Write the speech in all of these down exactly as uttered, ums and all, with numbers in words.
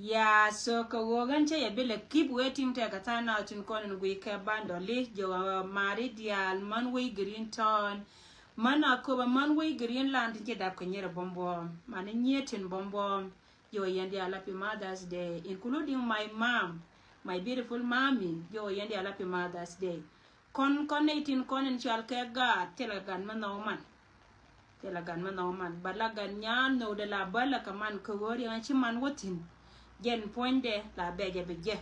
Yeah, so kɛ ɣöö ɣän cä yɛ bi lɛ keep waiting, tɛkɛ tha̱a̱ŋ na tin kɔn in guiy kɛ bundle i̱ jɛ ɣöö mari diaal män wec Green Town. Män a köpɛ män wec Greenland tin ci dap kɛ nyɛr ɛ buɔ̱m buɔ̱ɔ̱m. Mani nyiet tin buɔ̱m buɔ̱ɔ̱m. Jɛ ɣöö yɛn diaal happy Mother's Day, including my mom, my beautiful mommy. Jɛ ɣöö yɛn diaal happy Mother's Day. Kɔn, kɔn nɛy tin kɔn in cɔal kɛ gaat, thilɛ gat mi nhɔk man. Thilɛ gat mi nhɔk man. But la gat nyan nhökdɛ la bä lɛ kɛ man kɛ ɣöö riɛŋ ci man wä thi̱n. Jɛn puɔ̱nydɛ la bɛ jɛ bi jɛ.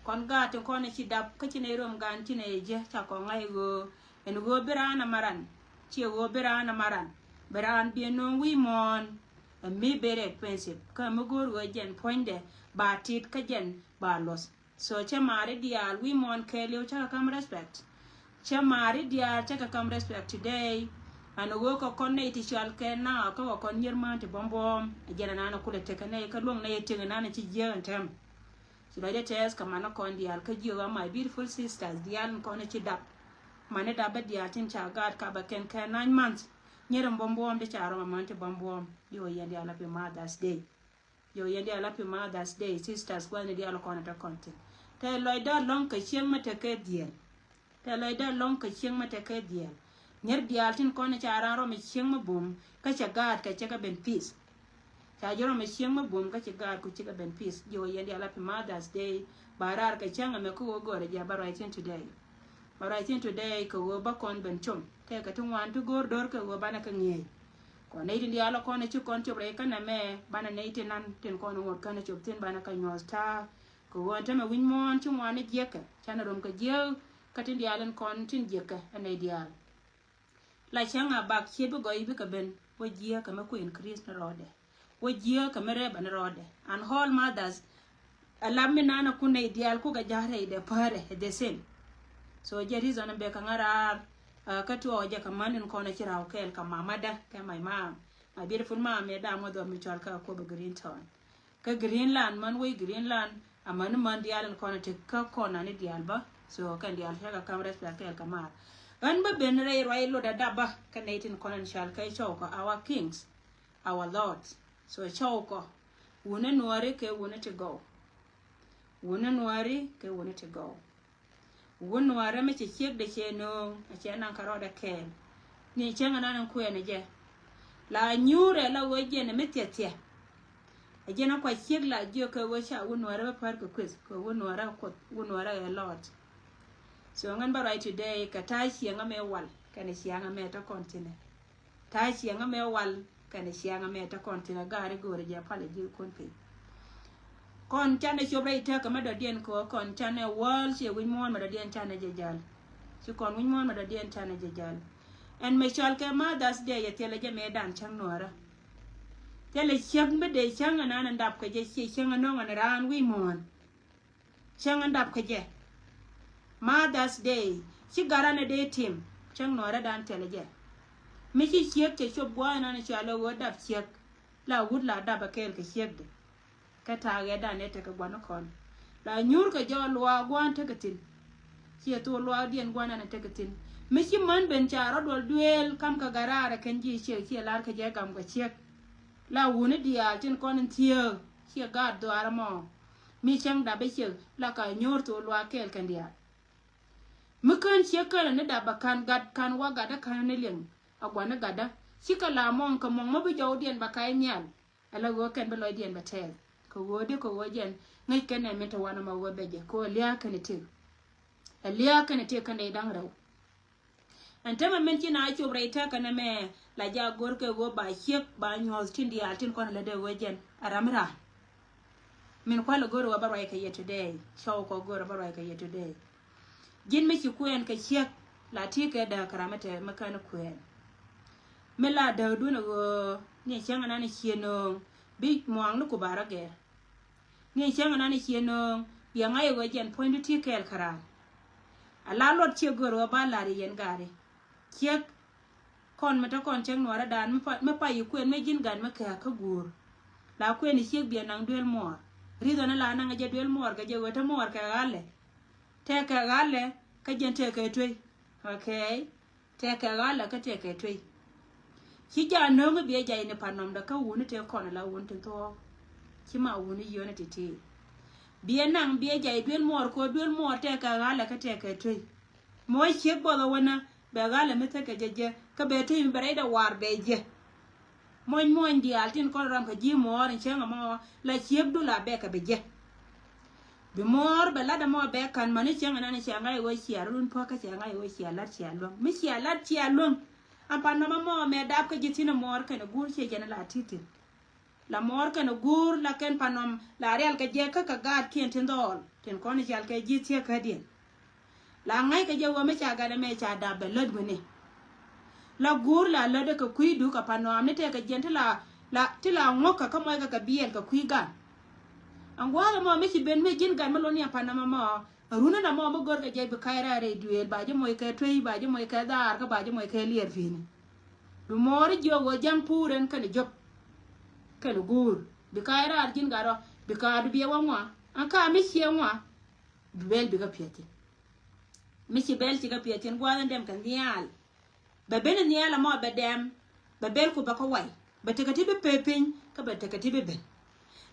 Kɔn gaat tin kɔn in ci dap kä ci nɛy rom gan ci nɛy jɛ ca kɔn ŋa̱c ɣöö ɛn ɣöö bi raan a maran. Ciɛ ɣöö bi raan a maran. Bi raan bi ɛ nööŋ wi̱i̱ muɔ̱ɔ̱n. Ɛ mi very expensive. Kä mi go̱o̱r ɣöö jɛn puɔ̱nydɛ ba tit kä jɛn ba luɔth. So cä mari diaal wi̱i̱ muɔ̱ɔ̱n kɛɛliw cä kɛ kam respect. Cä mari diaal cä kɛ kam respect today. An ɣöö kɛ kɔn nɛy ti cɔal kɛ na kä kɛ kɔn nyier mään ti buɔ̱m buɔ̱ɔ̱m. Ɛ jɛn anan kulɛ tekɛ nɛy kä luäŋ nɛy ɛ tekɛ nan ci jiääk ɛn tɛm. Ci lɔcdä tɛɛth kɛ man ni kɔn diaal kä jiök a my beautiful sisters diaal in kɔn ci dap. Man ni dap bä diaal tin ca gaat ka bä kɛn kɛ nine months. Nyier in buɔ̱m buɔ̱ɔ̱m ti ca rɔm a man ti buɔ̱m buɔ̱ɔ̱m. Jiök yɛn diaal happy Mother's Day. Jiök yɛn diaal happy Mother's Day, sisters, gua̱thni diaal kɔn ɛ te kɔn thi̱n. Tɛ lɔcdä lɔŋ kɛ cieŋ mi te kɛ dhiɛl. Tɛ lɔcdä lɔŋ kɛ cieŋ mi te kɛ dhiɛl. Nyier diaal tin kɔn ca raan rɔm ɛ cieŋ mi bum kä cɛ gaat kɛ cɛ kɛ ben peace. Ca ji̱ rɔm ɛ cieŋ mi bum kä cɛ gaat ku cɛ kɛ ben peace. Jiök yɛn diaal happy Mother's Day. Ba raar kɛ cäŋ ɛmɛ kä ɣöö gɔrɛ jɛ ba ruac thi̱n today. Ba ruac thi̱n today kɛ ɣöö ba kɔn ben com. Tɛkɛ ti ŋuan ti go̱o̱r do̱r kɛ ɣöö banɛ kɛ ŋi̱eec. Kɔn nɛy tin diaal kɔn ci kɔn cop rɛy känɛ mɛ banɛ nɛy tin nan tin kɔn ŋuɔ̱t känɛ cop thi̱n banɛ kɛ nyuɔ̱th ta̱a̱. Kɛ ɣöö ɛn tämɛ wi̱c muɔ̱ɔ̱n ci ŋuan ni jiäkɛ canɛ rom kɛ jiääk kä tin diaal in kɔn tin jiäkɛ ɛ nɛy diaal. La cäŋ a bak ciet bi gɔy bikɛ ben wä jiääk kɛ mi kui̱ in Christ ni rɔɔdɛ. Wä jiääk kɛ mi rɛɛbä ni rɔɔdɛ. And all mothers, a lam mi nana kun nɛy diaal kukɛ ja̱a̱r rɛydɛ päärɛ ɛ the same. So jɛ reason in bɛ kɛ ŋa̱ raar, uh, kä tuɔɔk jɛ kɛ män in kɔn a ci raw kɛɛl kɛ mamadä kɛ my mom, my beautiful mom, mi da̱a̱m wä dhɔr mi cɔal kä Akobo Green Town. Kä Greenland, män wec Greenland, a män ni män diaal in kɔn a tek kä kɔn ani diaal bä. So kɛn diaal cakɛ kam respect kɛɛl kɛ maar. Ɣän bä ben rɛy ruac lot a dap bä kä nɛy tin kɔn in cɔal kɛ cɔw kɔ our kings, our lords. So cɔw kɔ wuni nuɔri kɛ wuni ti gɔw. Wuni nuɔri kɛ wuni ti gɔw. Wun nuɔrɛ mi cɛ ciek de cɛ no̱o̱ŋ a cɛ naŋ kɛ rɔɔdɛ kɛɛl. Ni cäŋ anan in kuɛn ɛ jɛ la nyuurɛ la wee jɛn ɛ mi thiɛ thiɛ. Ɛ jɛn a kua ciek la jiök kɛ wee ca wun nuɔrɛ bä pär kɛ kueth kɛ wun nuɔrɛ kuoth wun nuɔrɛ ɛ lɔɔt. So ŋän bä ruac today kɛ ta̱a̱ ciɛŋä mɛ wal kɛnɛ ciaŋä mɛ te kɔn thinɛ. Ta̱a̱ ciɛŋä mɛ wal kɛnɛ ciaŋä mɛ te kɔn thinɛ gaari go̱o̱rɛ jɛ palɛ ji̱ kun piny. Kɔn canɛ cop rɛy tɛk kɛ mɛ dɔ̱diɛn kɛ ɣöö kɔn canɛ wäl ciɛ wi̱c muɔ̱ɔ̱n mɛ dɔ̱diɛn canɛ jɛ jal. Ci kɔn wi̱c muɔ̱ɔ̱n mɛ dɔ̱diɛn canɛ jɛ jal. Ɛn mɛ cɔal kɛ Mother's Day yɛ thilɛ jɛ mɛ dan cäŋ nuɔ̱ɔ̱rä. Thilɛ ciek mi dee cäŋ ɛnan ɛn dap kɛ jɛ ciɛ cäŋ ɛnɔŋ ɛn raan wi̱i̱ muɔ̱ɔ̱n. Cäŋ in dap kä jɛ. Mother's Day ci garan a dee tim. Cäŋ nuɔrɛ dan tɛl jɛ. Mi ci ciek cɛ cop gua̱a̱th nan cɔal ɛ ɣöö dap ciek. La wut la dap a kɛɛl kɛ ciekdɛ. Kä ta̱a̱ ɣɛɛdan ɛ tekɛ gua̱n kɔn. La nyuur kɛ jɔɔk luaak gua̱a̱n tekɛ thi̱n. Ciɛ thok luaakdiɛn gua̱a̱n nan tekɛ thi̱n. Mi ci män ben ca rɔ̱ duɔl duëël kam kɛ garaarɛ kɛn ji̱ ciek ciɛ lar kɛ jɛ gam kɛ ciek. La wuni diaal tin kɔn in thiee ciɛ gaat dhuaar ɛmɔ. Mi cäŋ dap i̱ ciek la ka nyuur thok luaak kɛɛl kɛn diaal. Mi kään ciek känɛ ni dap bɛ ka̱n gat ka̱n wa gatdä ka̱n ni liɛŋ a gua̱n ni gatdä. Cikɛ la mɔŋ kɛ mɔŋ mi bi jɔwdiɛn bɛ ka̱c nhial. Ala ɣöö kɛn bi lɔcdiɛn bɛ tɛɛth kɛ ɣöö di kɛ ɣöö jɛn ŋäc kɛn nɛ min te wanɛ ma ɣöö bɛ jɛ kɛ ɣöö lia̱a̱ kɛn i̱ tëk. Ɛ lia̱a̱ kɛn i̱ tëk kɛn dee da̱ŋ rɛw. Ɛn tämɛ min ci na cop rɛy tɛkɛ nɛmɛ la ja go̱r kɛ ɣöö ba ciek ba nyuɔ̱th tin diaal tin kɔn lät dee ɣöö jɛn a ram raan. Min kual go̱r ɣöö ba ruac kɛ yɛ today. Cɔw kɔ go̱r ɣöö ba ruac kɛ yɛ today. Ji̱n mi ci kuɛɛn kɛ ciek la ti kɛ dääk kɛ ram mi te mi kän kuɛɛn. Mi la dääk duun ɣöö ni cäŋ nan cie nööŋ bi muaŋ ni ku ba rɔ gɛr. Ni cäŋ nan cie nööŋ yɛ ŋa̱c ɣöö jɛn puɔ̱nydu ti kɛɛl käraar. A la luɔt ciek gör ɣöö ba la̱r yɛ yɛn gaari. Ciek kɔn mi te kɔn cäŋ nuɔrɛ daan mi pa, mi pa yi kuën mi ji̱n gat mi kɛ̈k kä guur. La kuën ciek biɛ naŋ duel muɔɔr. Ri̱thɔn la naŋ jɛ duel muɔɔr kɛ jɛ ɣöö te muɔɔr kɛ ɣalɛ. Tɛkɛ ɣalɛ kä jɛn tɛkɛ tuey. Okay. Tɛkɛ ɣalɛ kä tɛkɛ tuey. Ci ja nöŋ biɛ ja ini pan nɔmdɛ kä wuni tëë kɔn la wun tin thuɔɔk. Ci ma wuni yio̱n a ti̱ti̱. Biɛ naŋ biɛ jay duel muɔɔr kɛ ɣöö duel muɔɔr tɛkɛ ɣalɛ kä tɛkɛ tuey. Mɔ ciek buɔth a wänä bɛ ɣalɛ mi thekɛ jɛ jɛ kä bɛ tuey mi bɛ rɛydɛ war bɛ jɛ. Muɔny muɔny diaal tin kɔn ram kɛ ji̱ muɔɔr in cäŋ ɛmɔ la ciek dul a bɛ kɛ bɛ jɛ. Bi muɔɔr bɛ lat ɛmɔ bɛ ka̱n mäni cäŋ ɛnan in cia ŋa̱c ɛ ɣöö cia run puäk kä cia ŋa̱c ɛ ɣöö cia lat cia luäŋ. Mi cia lat cia luäŋ. An pan nɔmɔ mɔ mɛ dap kä ji̱ thi̱n ɛ muɔɔr kɛn ɛ guur ciɛ jɛn ɛ la ti̱ti̱. La muɔɔr kɛn ɛ guur la kɛn pan nɔm la rial kɛ jɛ kä kɛ gaatkiɛn tin dhɔɔl tin kɔn i̱ cal kɛ ji̱ thiäkädiɛn. La ŋa̱c kɛ jɛ wä mi ca gat ɛmɛ ca dap bɛ lät wi̱ni. La guur la lätdä kɛ kui̱du kɛ pan nɔam ni tɛkɛ jiɛn ti la la ti la ŋuɔ̱kä kä muɔckɛ kɛ biɛl kɛ kui̱ gan. Ɛn gua̱a̱th ɛmɔ mi ci ben mi ji̱n gat mi lon ni ɛ pan nɔmɔ mɔ. Ɛ run ɛn ɛmɔ mi görkɛ jɛ bi kac raar rɛy duëël ba ji̱ moc kɛ tuey ba ji̱ moc kɛ dhaar kä ba ji̱ moc kɛ liɛɛr pi̱i̱ni. Bi muɔɔri jiök ɣöö ja̱ŋ puur ɛn kɛnɛ jop kɛnɛ guur bi kac raar ji̱n gat rɔ bi kaadu biɛ wä ŋua. Ɛn ka mi ciɛ ŋua bi bɛl bi kä piɛth thi̱n. Mi ci bɛl ci kä piɛth thi̱n gua̱a̱th ɛn dɛm kɛ nhial. Bɛ ben nhial ɛmɔ bɛ dɛm bɛ bɛl ku bɛ kä way bɛ tekɛ ti bi pee piny kä bɛ tekɛ ti bi ben.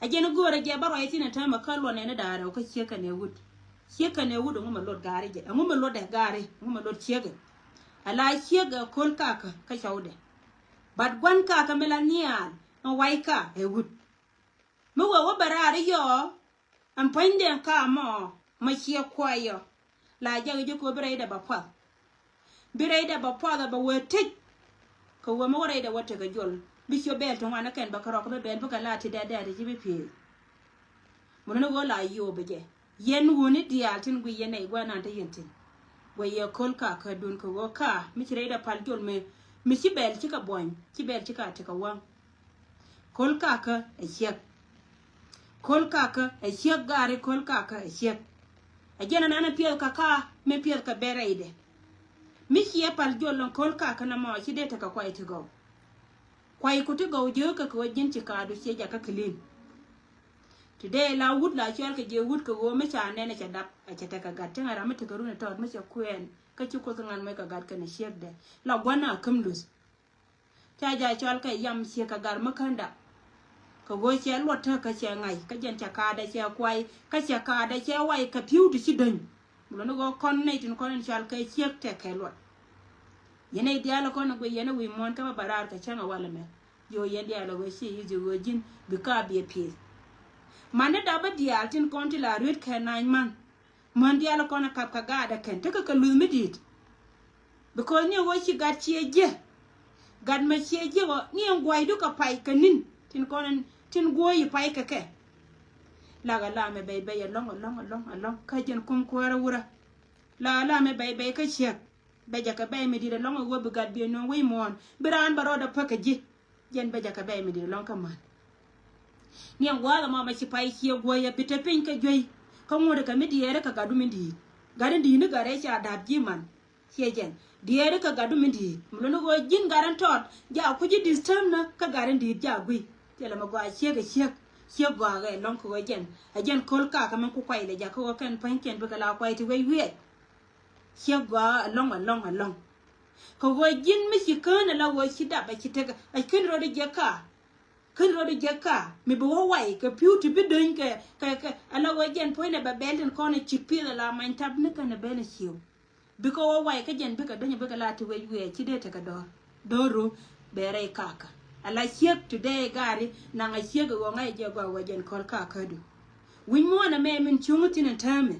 Ɛ jɛn i̱ go̱o̱rɛ jɛ bä ruac thi̱n ɛ täämɛ kä luɔt nɛn i̱ da̱a̱ rɛw kä ciek kɛnɛ wut. Ciek kɛnɛ wut ɛŋu mɛ luɔt gaari jɛ ɛŋu mɛ luɔt dɛ gaari ɛŋu mɛ luɔt ciek ɛ. Ala ciek ɛ ko̱l kakä kä cɔwdɛ. But gua̱n kakä mi la nhial ɛn way ka ɛ wut. Mi wee wä bɛ raar i̱ yɔɔ. Ɛn puɔ̱nydɛ ka mɔ mɛ ciɛ kuayɔ. La jak ji̱ ko̱ bi rɛydɛ bɛ puath. Bi rɛydɛ bɛ puath ɛ bɛ wee tec. Kɛ wee mɛ wä rɛydɛ wä tekɛ jol bi ciö bɛɛl ti ŋuan ni kɛn bɛ kärɔk kä bi bɛɛl bikɛ la ti dɛt dɛt ti ci bi piëëth. Mun ni ɣöö la yo̱o̱ bi jɛ yɛn wuni diaal tin gui yɛn nɛy guanan ti yɛn tin. Guɛ yɛ ko̱l ka kä dun kɛ ɣöö ka mi ci rɛydɛ pal jol mi mi ci bɛɛl cikɛ buɔ̱ny ci bɛɛl cikɛ a tekɛ waŋ. Ko̱l kakä ɛ ciek. Ko̱l kakä ɛ ciek gari ko̱l kakä ɛ ciek. Ɛ jɛn ɛn ɛn ɛ piɛth kä ka mi piɛth kä bɛrɛydɛ. Mi ciɛ pal jol lɔŋ ko̱l kakä nɔmɔ ci dee tekɛ kuay ti gɔw. Kuay ku ti gɔw jiök kɛ kɛ ɣöö ji̱n ci kaadu ciɛ jakä clean. Today la wut la cual kɛ jiɛ wut kɛ ɣöö mi ca nɛn ɛ cɛ dap ɛ cɛ tekɛ gat cäŋ ɛ ram mi tekɛ run ɛ tɔɔt mi cɛ kuɛɛn kä ci kuoth ŋan muec kɛ gat kɛn ɛ ciekdɛ la gua̱n a käm luth. Ca jɛ cɔal kɛ yam ciek kɛ gat mi kända. Kɛ ɣöö cɛ luɔt tä kä cɛ ŋa̱c kä jɛn cɛ kaadɛ cɛ kuay kä cɛ kaadɛ cɛ way kɛ pi̱w ti ci döny. Bi luɔ̱n i̱ ɣöö kɔn nɛy tin kɔn in cɔal kɛ ciek tɛkɛ luɔt. Yɛn nɛy diaal kɔn i̱ guiy yɛn i̱ wi̱i̱ muɔ̱ɔ̱n kä bä bä raar kɛ cäŋ ɛ walɛ mɛ. Yo̱o̱ yɛn diaal ɛ ɣöö ci yi̱th i̱ ɣöö ji̱n bi ka biɛ pi̱eth. Man ni dap bä diaal tin kɔn ti la ruet kɛ na̱a̱ny man. Män diaal kɔn a kap kɛ gaat ɛ kɛn tekɛ kɛ luth mi di̱i̱t. Because ni ɛ ɣöö ci gat ciɛ jiɛ. Gat mɛ ciɛ jiɛ ɣöö ni ɛn gua̱cdu kɛ pay kɛ ni̱n tin kɔn tin guɔ̱ɔ̱c i̱ pay kɛ kɛ. Lak ala mɛ bɛy bɛy ɛlɔ̱ŋ ɛlɔ̱ŋ ɛlɔ̱ŋ ɛlɔ̱ŋ kä jɛn kum kuäärä wurä. Lak ala mɛ bɛy bɛy kä ciek. Bɛ jɛ kɛ bɛy mi di̱i̱t ɛlɔ̱ŋ ɛ ɣöö bi gat biɛ nööŋ wi̱i̱ muɔ̱ɔ̱n bi raan bɛ rɔɔdɛ pek kɛ ji̱. Jɛn bɛ jɛ kɛ bɛy mi di̱i̱t ɛlɔ̱ŋ kä män. Ni ɛn gua̱a̱th ɛmɔ mɛ ci pay ciɛ guɔ̱yɛ bi te piny kɛ juey. Kä ŋuɔ̱t kɛ mi diɛɛri kɛ gatdu mi di̱i̱t. Gat in di̱i̱t ni gat rɛy ca da̱p ji̱ man. Ciɛ jɛn diɛɛri kɛ gatdu mi di̱i̱t mi lo̱ni ɣöö ji̱n gat in tɔt. Ja kuc i̱ disturb nä kä gat in di̱i̱t ja gui̱. Thilɛ mɛ gɔaa ciek ɛ ciek. Ciek gɔaa ɣɛ lɔ̱ŋ kɛ ɣöö jɛn ɛ jɛn ko̱l kakä min ku kuay lɛ jakä ɣöö kɛn pua̱nykiɛn bikɛ la kuay ti wec wiɛc. Ciek gɔaa ɛlɔ̱ŋ ɛlɔ̱ŋ ɛlɔ̱ŋ. Kɛ ɣöö ji̱n mi ci kään ala ɣöö ci dap ɛ ci tekɛ ɛ kän rɔɔd i̱ jiɛk ka. Kän rɔɔd i̱ jiɛk ka mi bi wä way kɛ pi̱w ti bi döny kɛ kɛ kɛ ala ɣöö jɛn puɔ̱nydɛ bɛ bɛl tin kɔn i̱ ci pi̱th ala many tap ni kɛn ɛ ben ɛ ciew. Bikɛ wä way kä jɛn bikɛ döny bikɛ la ti wec wiɛɛc ci dee tekɛ dɔ̱r. Dɔ̱ru bɛ rɛy kakä ala ciek ti dee i̱ gaari naŋ ɛ ciek i̱ ɣöö ŋa̱c ɛ jiɛk gɔaa ɣöö jɛn kɔl kakädu. Wi̱c muɔ̱ɔ̱n ɛmɛ min cuŋä thi̱n ɛ täämɛ.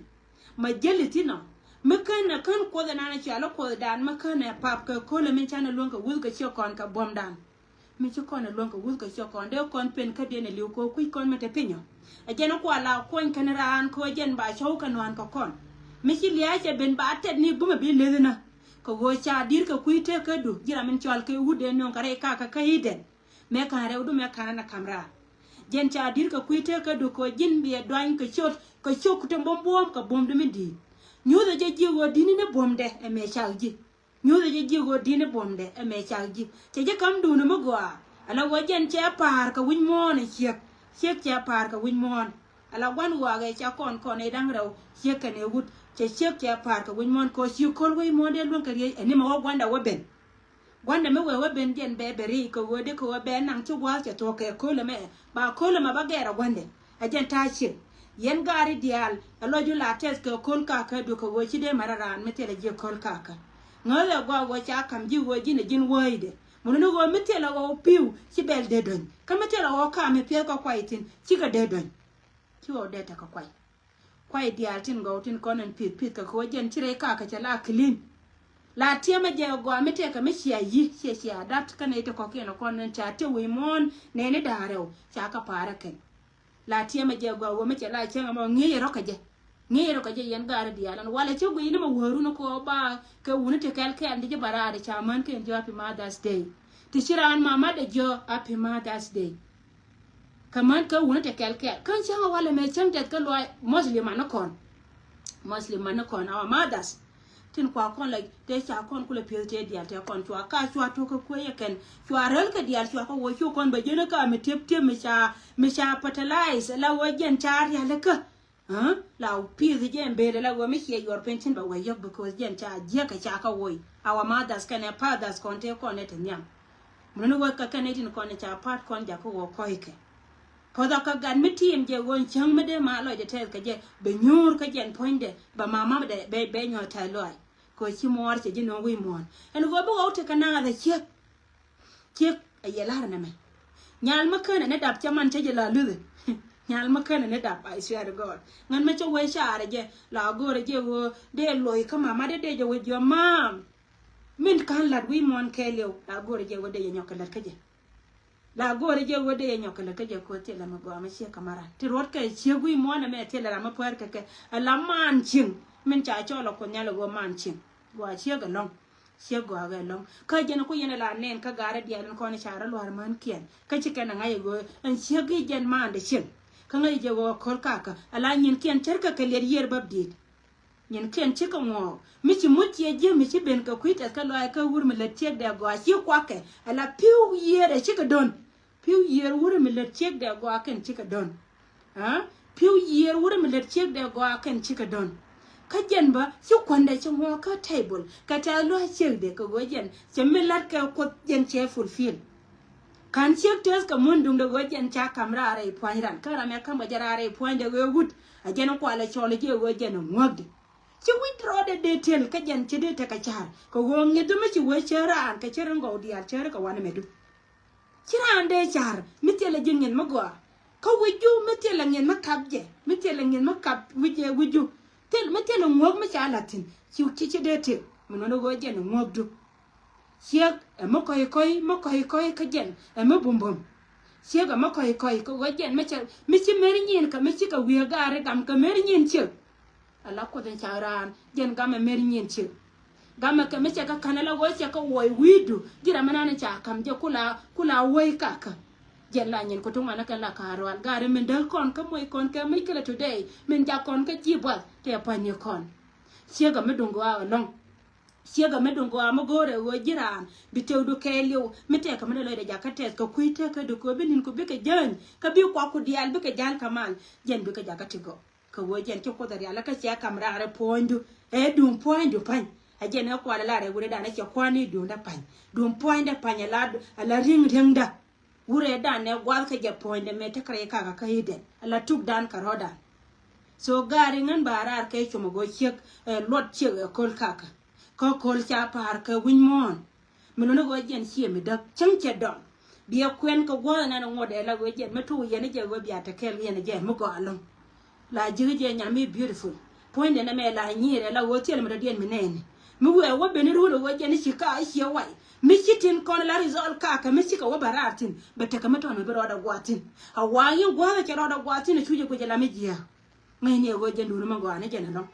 Ma jäli thi̱n ɔ mi kän ɛ kän kuoth ɛnan ɛ cɔal i̱ kuothdan mi kän ɛ pap kɛ köl ɛ min canɛ luäŋ kɛ wuth kɛ ciɛ kɔn kɛ buɔ̱mdan. Mi ci kɔn ɛ luäŋ kɛ wuth kɛ ciɛ kɔn dee kɔn pen kädiɛn ɛ li̱w kɛ kui̱c kɔn mi te piny ɔ. Ɛ jɛn ɛ kua la kuɔny kɛn raan kɛ ɣöö jɛn ba cɔw kɛ nuan kɛ kɔn. Mi ci lia̱a̱ cɛ ben ba tɛt ni bumɛ bi leth inä. Kɛ ɣöö ca di̱r kɛ kui̱ tëëkädu ji̱ ram min cɔal kɛ wut dee nööŋ kɛ rɛy kakä kä i̱dɛn. Mëë ka̱n rɛwdu mëë ka̱n rɛn a ka̱m raar. Jɛn ca di̱t kɛ kui̱ tëëkädu kɛ ɣöö ji̱n biɛ duany kɛ ciöt kɛ ciök te buɔ̱m buɔ̱ɔ̱m kɛ buɔ̱mdu mi di̱i̱t. Nyuuthɛ jɛ ji̱ ɣöö di̱t ni buɔ̱mdɛ ɛmɛ cak ji̱. Nyuuthɛ jɛ ji̱ ɣöö di̱t ni buɔ̱mdɛ ɛmɛ cak ji̱. Cɛ ji̱ ka̱mdun mi gɔaa ala ɣöö jɛn cɛ pa̱a̱r kɛ wi̱c muɔ̱ɔ̱n ɛ ciek. Ciek cɛ pa̱a̱r kɛ wi̱c muɔ̱ɔ̱n. Ala gua̱n ɣɔaa ɣɛ ca kɔn kɔn ɛ da̱ŋ rɛw ciek kɛn ɛ wut cɛ ciek cɛ pa̱a̱r kɛ wi̱c muɔ̱ɔ̱n kɛ ɣöö ci ko̱l wi̱c muɔ̱ɔ̱n dee luäŋ kɛ riey ɛ ni mɛ wä gua̱nda wä ben. Gua̱ndɛ mi wee wä ben jɛn bɛ bɛ ri kɛ ɣöö di kɛ ɣöö bɛ naŋ ci gua̱a̱th cɛ thuɔ̱k kɛ köl ɛmɛ. Ba köl ɛmɛ ba gɛɛr a gua̱ndɛ. A jɛn ta̱a̱ ciek. Yɛn gaari diaal a lɔc ju la tɛth kɛ köl kakä du kɛ ɣöö ci dee mɛrɛ raan mi thilɛ jiɛ köl kakä. Ŋäth ɛ gɔaa ɣöö ca ka̱m ji̱ ɣöö ji̱n ɛ ji̱n wäidɛ. Mun ni ɣöö mi thilɛ ɣɔw pi̱w ci bɛl dee dɔ̱ny. Kä mi thilɛ ɣɔw ka̱m mi piɛth kɛ kuay thi̱n cikɛ dee dɔ̱ny. Ci ɣɔw dee tekɛ kuay. Kuay diaal tin gɔw tin kɔn in pith pith kɛ kɛ wä jɛn ci rɛy kakä cɛ la clean. La tiɛmɛ jɛ gɔaa mi tɛkɛ mi cia yi ciɛ cia dat kä nɛy ti kɔkiɛn kɔn in ca te wi̱i̱ muɔ̱ɔ̱n nɛni da̱a̱ rɛw ca kɛ pa̱a̱rä kɛn. La tiɛmɛ jɛ gɔaa wä mi cɛ la cäŋ ɛmɔ ŋi̱i̱c rɔ kɛ jɛ. Ŋi̱i̱c rɔ kɛ jɛ yɛn gaari diaal ɛn walɛ cä gui̱i̱ni mɛ wääru ni kɔ ba kɛ wuni ti kɛl kɛl di jɛ ba raari ca män kɛn jɔ̱ happy Mother's Day. Ti ci raan mama dɛ jɔ̱ happy Mother's Day. Kä män kä wuni tɛ kɛl kɛl kä cäŋ a walɛ mɛ cäŋ tɛth kä luay mostly man ni kɔn. Mostly man ni kɔn our mothers. Tin kua kɔn la tɛ ca kɔn kulɛ pieth tɛ dial tɛ kɔn cua ka cua tok kä kuɛ yɛ kɛn cua rɛl kɛ dial cua kä wä cu kɔn bɛ jɛn kä mi tiep tiep mi ca mi ca fertilize la wä jɛn ca rial kä. Aa la pieth jɛ mbele la wä mi ciɛ yuɔr piny tin bɛ wä yɔk because jɛn ca jiɛ kɛ ca kä wä. Our mothers kɛnɛ fathers kɔn tɛ kɔn nɛ tɛ nhiam. Mun ni wä kä kɛn itin kɔn ca pat kɔn jakä wä kɔikɛ. Puɔth a kä gat mi tim jɛ ɣöö cäŋ mi dee ma lɔcdɛ tɛth kɛ jɛ bɛ nyuur kä jɛn puɔ̱nydɛ bɛ mama dɛ bɛ bɛ nyuɔ̱th tɛth lɔac. Kɛ ɣöö ci muɔɔr cɛ ji̱ nööŋ wi̱i̱ muɔ̱ɔ̱n ɛn ɣöö bi ɣɔw tekɛ naath a ciek. Ciek a yɛ la̱r nɛmɛ. Nyal mi känɛ ni dap cɛ man cä jɛ la luthi. Nyal mi känɛ ni dap, I swear to God. Ŋän mi cä wee caarɛ jɛ la go̱o̱rɛ jɛ ɣöö dee lo̱c kä mama dee dee jɛ with your mom. Min ka̱n la̱t wi̱i̱ muɔ̱ɔ̱n kɛɛliw la go̱o̱rɛ jɛ ɣöö dee jɛ nyɔk kɛ la̱t kä jɛ. La go̱o̱rɛ jɛ ɣöö dee yɛ nyɔk kɛ lät kä jɛ ko̱ thilɛ mi gɔaa mi ciek kɛ ma ran ti ruɔ̱t kɛ ciek wi̱i̱ muɔ̱ɔ̱n ɛmɛ thilɛ ram mi puɛɛr kɛ kɛ. Ala man cieŋ min ca cɔl ɛ Kuoth Nhial ɛ ɣöö man cieŋ. Gɔaa ciek ɛlɔ̱ŋ. Ciek gɔaa kɛ ɛlɔ̱ŋ. Kä jɛn ku yɛn ala nɛn kä gaari diaal in kɔn ca rɔ lua̱r män kiɛn kä ci kɛn ɛ ŋa̱c ɛ ɣöö ɛn ciek i̱ jɛn maandɛ cieŋ. Kä ŋäc jɛ ɣöö ko̱l kakä ala nyin kiɛn cär kɛ kɛ liɛt yiër bäp di̱i̱t. Nyin kiɛn cikɛ ŋuɔɔk mi ci muc ciɛ jiäk mi ci ben kɛ kui̱ tɛth kä lɔaac kä wur mi lät ciek dɛ gɔaa ci kuakɛ. Ala pi̱w yiëër ɛ cikɛ dön. Pi̱w yiëër wur mi lät ciek dɛ gɔaa kɛn cikɛ dön. Aa pi̱w yiëër wur mi lät ciek dɛ gɔaa kɛn cikɛ dön. Kä jɛn bä ci kuändɛ ci ŋuɔɔk kä table kɛ tɛth lɔaac ciek dɛ kɛ ɣöö jɛn cɛ mi la̱t kɛ Kuoth jɛn cɛ fulfill. Ka̱n ciek tɛth kɛ mun duŋdɛ ɣöö jɛn ca ka̱m raar rɛy pua̱ny ran kä ram ɛ ka̱m kɛ jɛ raar rɛy pua̱nydɛ ɣöö wut. A jɛn kualɛ cɔl jiɛ ɣöö jɛn ŋuäkdi. Ci wi̱c rɔɔdɛ dee tiɛl kä jɛn ci dee tekɛ ca̱r kɛ ɣöö ŋi̱th mi ci wee cär raan kɛ cär in gɔw diaal cär kɛ wanɛ mɛtdu. Ci raan dee ca̱r mi thilɛ ji̱ ŋi̱th mi gɔaa kä wi̱cdu mi thilɛ ŋi̱th mi kap jɛ mi thilɛ ŋi̱th mi kap wi̱c wi̱cdu. Thil mi thilɛ ŋuäk mi ca la̱th thi̱n ci ci ci dee tiɛl mi nɔni ɣöö jɛn ŋuäkdu. Ciek ɛ mi kɔ̱c kɔ̱c mi kɔ̱c kɔ̱c kä jɛn ɛ mi bumbum. Ciek ɛ mi kɔ̱c kɔ̱c kä ɣöö jɛn mi cɛ mi ci mer nyin kä mi ci kɛ wiee gaari gam kɛ mer nyin ciek. Ala Kuoth in ca raan jɛn gam ɛ mer nyin ciek. Gam ɛ kɛ mi cɛ kä ka̱n ala ɣöö cɛ kä wuɔc wi̱i̱du ji̱ ram mi nan in ca ka̱m jɛ kula kula wuɔc kakä. Jɛn la nyin kutuŋ an ɛ kɛn la ka̱a̱r rual gaari min däk kɔn kä moc kɔn kɛ moc kɛlɛ today min jak kɔn kä ji̱ buath tɛ pa̱ny ni kɔn. Ciek ɛ mi duŋ gɔaa ɛlɔ̱ŋ. Ciek ɛ mi duŋ gɔaa mi go̱o̱rɛ ɣöö ji̱ raan bi tëëkdu kɛɛliw mi tɛkɛ mi dee lɔcdɛ jakä tɛth kɛ kui̱ tëëkädu kɛ ɣöö bi ni̱n ku bikɛ jäny kä bi kuakku diaal bikɛ ja̱l kä mal. Jɛn bikɛ jakä ti gɔw kɛ ɣöö jɛn ci Kuoth ɛ rial kä ciɛ ka̱m raar ɛ puɔ̱nydu. Ɛ duŋ puɔ̱nydu pa̱ny. Ɛ jɛn ɛ kual ɛ lar ɛ wurɛ dan ɛ cɛ kua̱n i̱ duŋdä pa̱ny duŋ puɔ̱nydä pa̱ny ɛ la ri̱ŋ ri̱ŋdä. Wurɛ dan ɛ gua̱th kä jɛ puɔ̱nydɛ mëë tekɛ rɛy kakä kä i̱dɛn ɛ la tukdan kɛ rɔ̱dan. So gaari ŋän ba raar kɛ com ɛ ɣöö ciek ɛ luɔt ciek ɛ köl kakä. Kä köl ca pa̱a̱r kɛ wi̱ny muɔ̱ɔ̱n. Mi luni ɣöö jɛn ciɛ mi däk cäŋ cɛ dɔŋ. Biɛ kuɛn kɛ gua̱a̱th ɛnɛn ŋuɔ̱t ɛ la ɣöö jɛn mi tuuk yɛn jɛ ɣöö bia te kɛɛl yɛn jɛ mi gɔaa lo̱ŋ. La ji̱k jɛ nyam mi beautiful. Puɔ̱nydɛ nɛmɛ la nyiir ɛ la ɣöö thil mi dɔ̱diɛn mi nɛɛni. Mi wëë wä ben run ɛ ɣöö jɛn ci ka ciɛ way. Mi ci tin kɔn la result ka kɛ mi cikɛ wä bɛ raar thi̱n bɛ tekɛ mi tɔn mi bi rɔɔdɛ gua̱a̱th thi̱n. A wa yin gua̱a̱th ɛ cɛ rɔɔdɛ gua̱a̱th thi̱n ɛ cu jɛ guic ɛ la mi jiääk. Ŋäcni ɛ ɣöö jɛn duuni mi gɔaa ni jɛn ɛlɔ̱ŋ.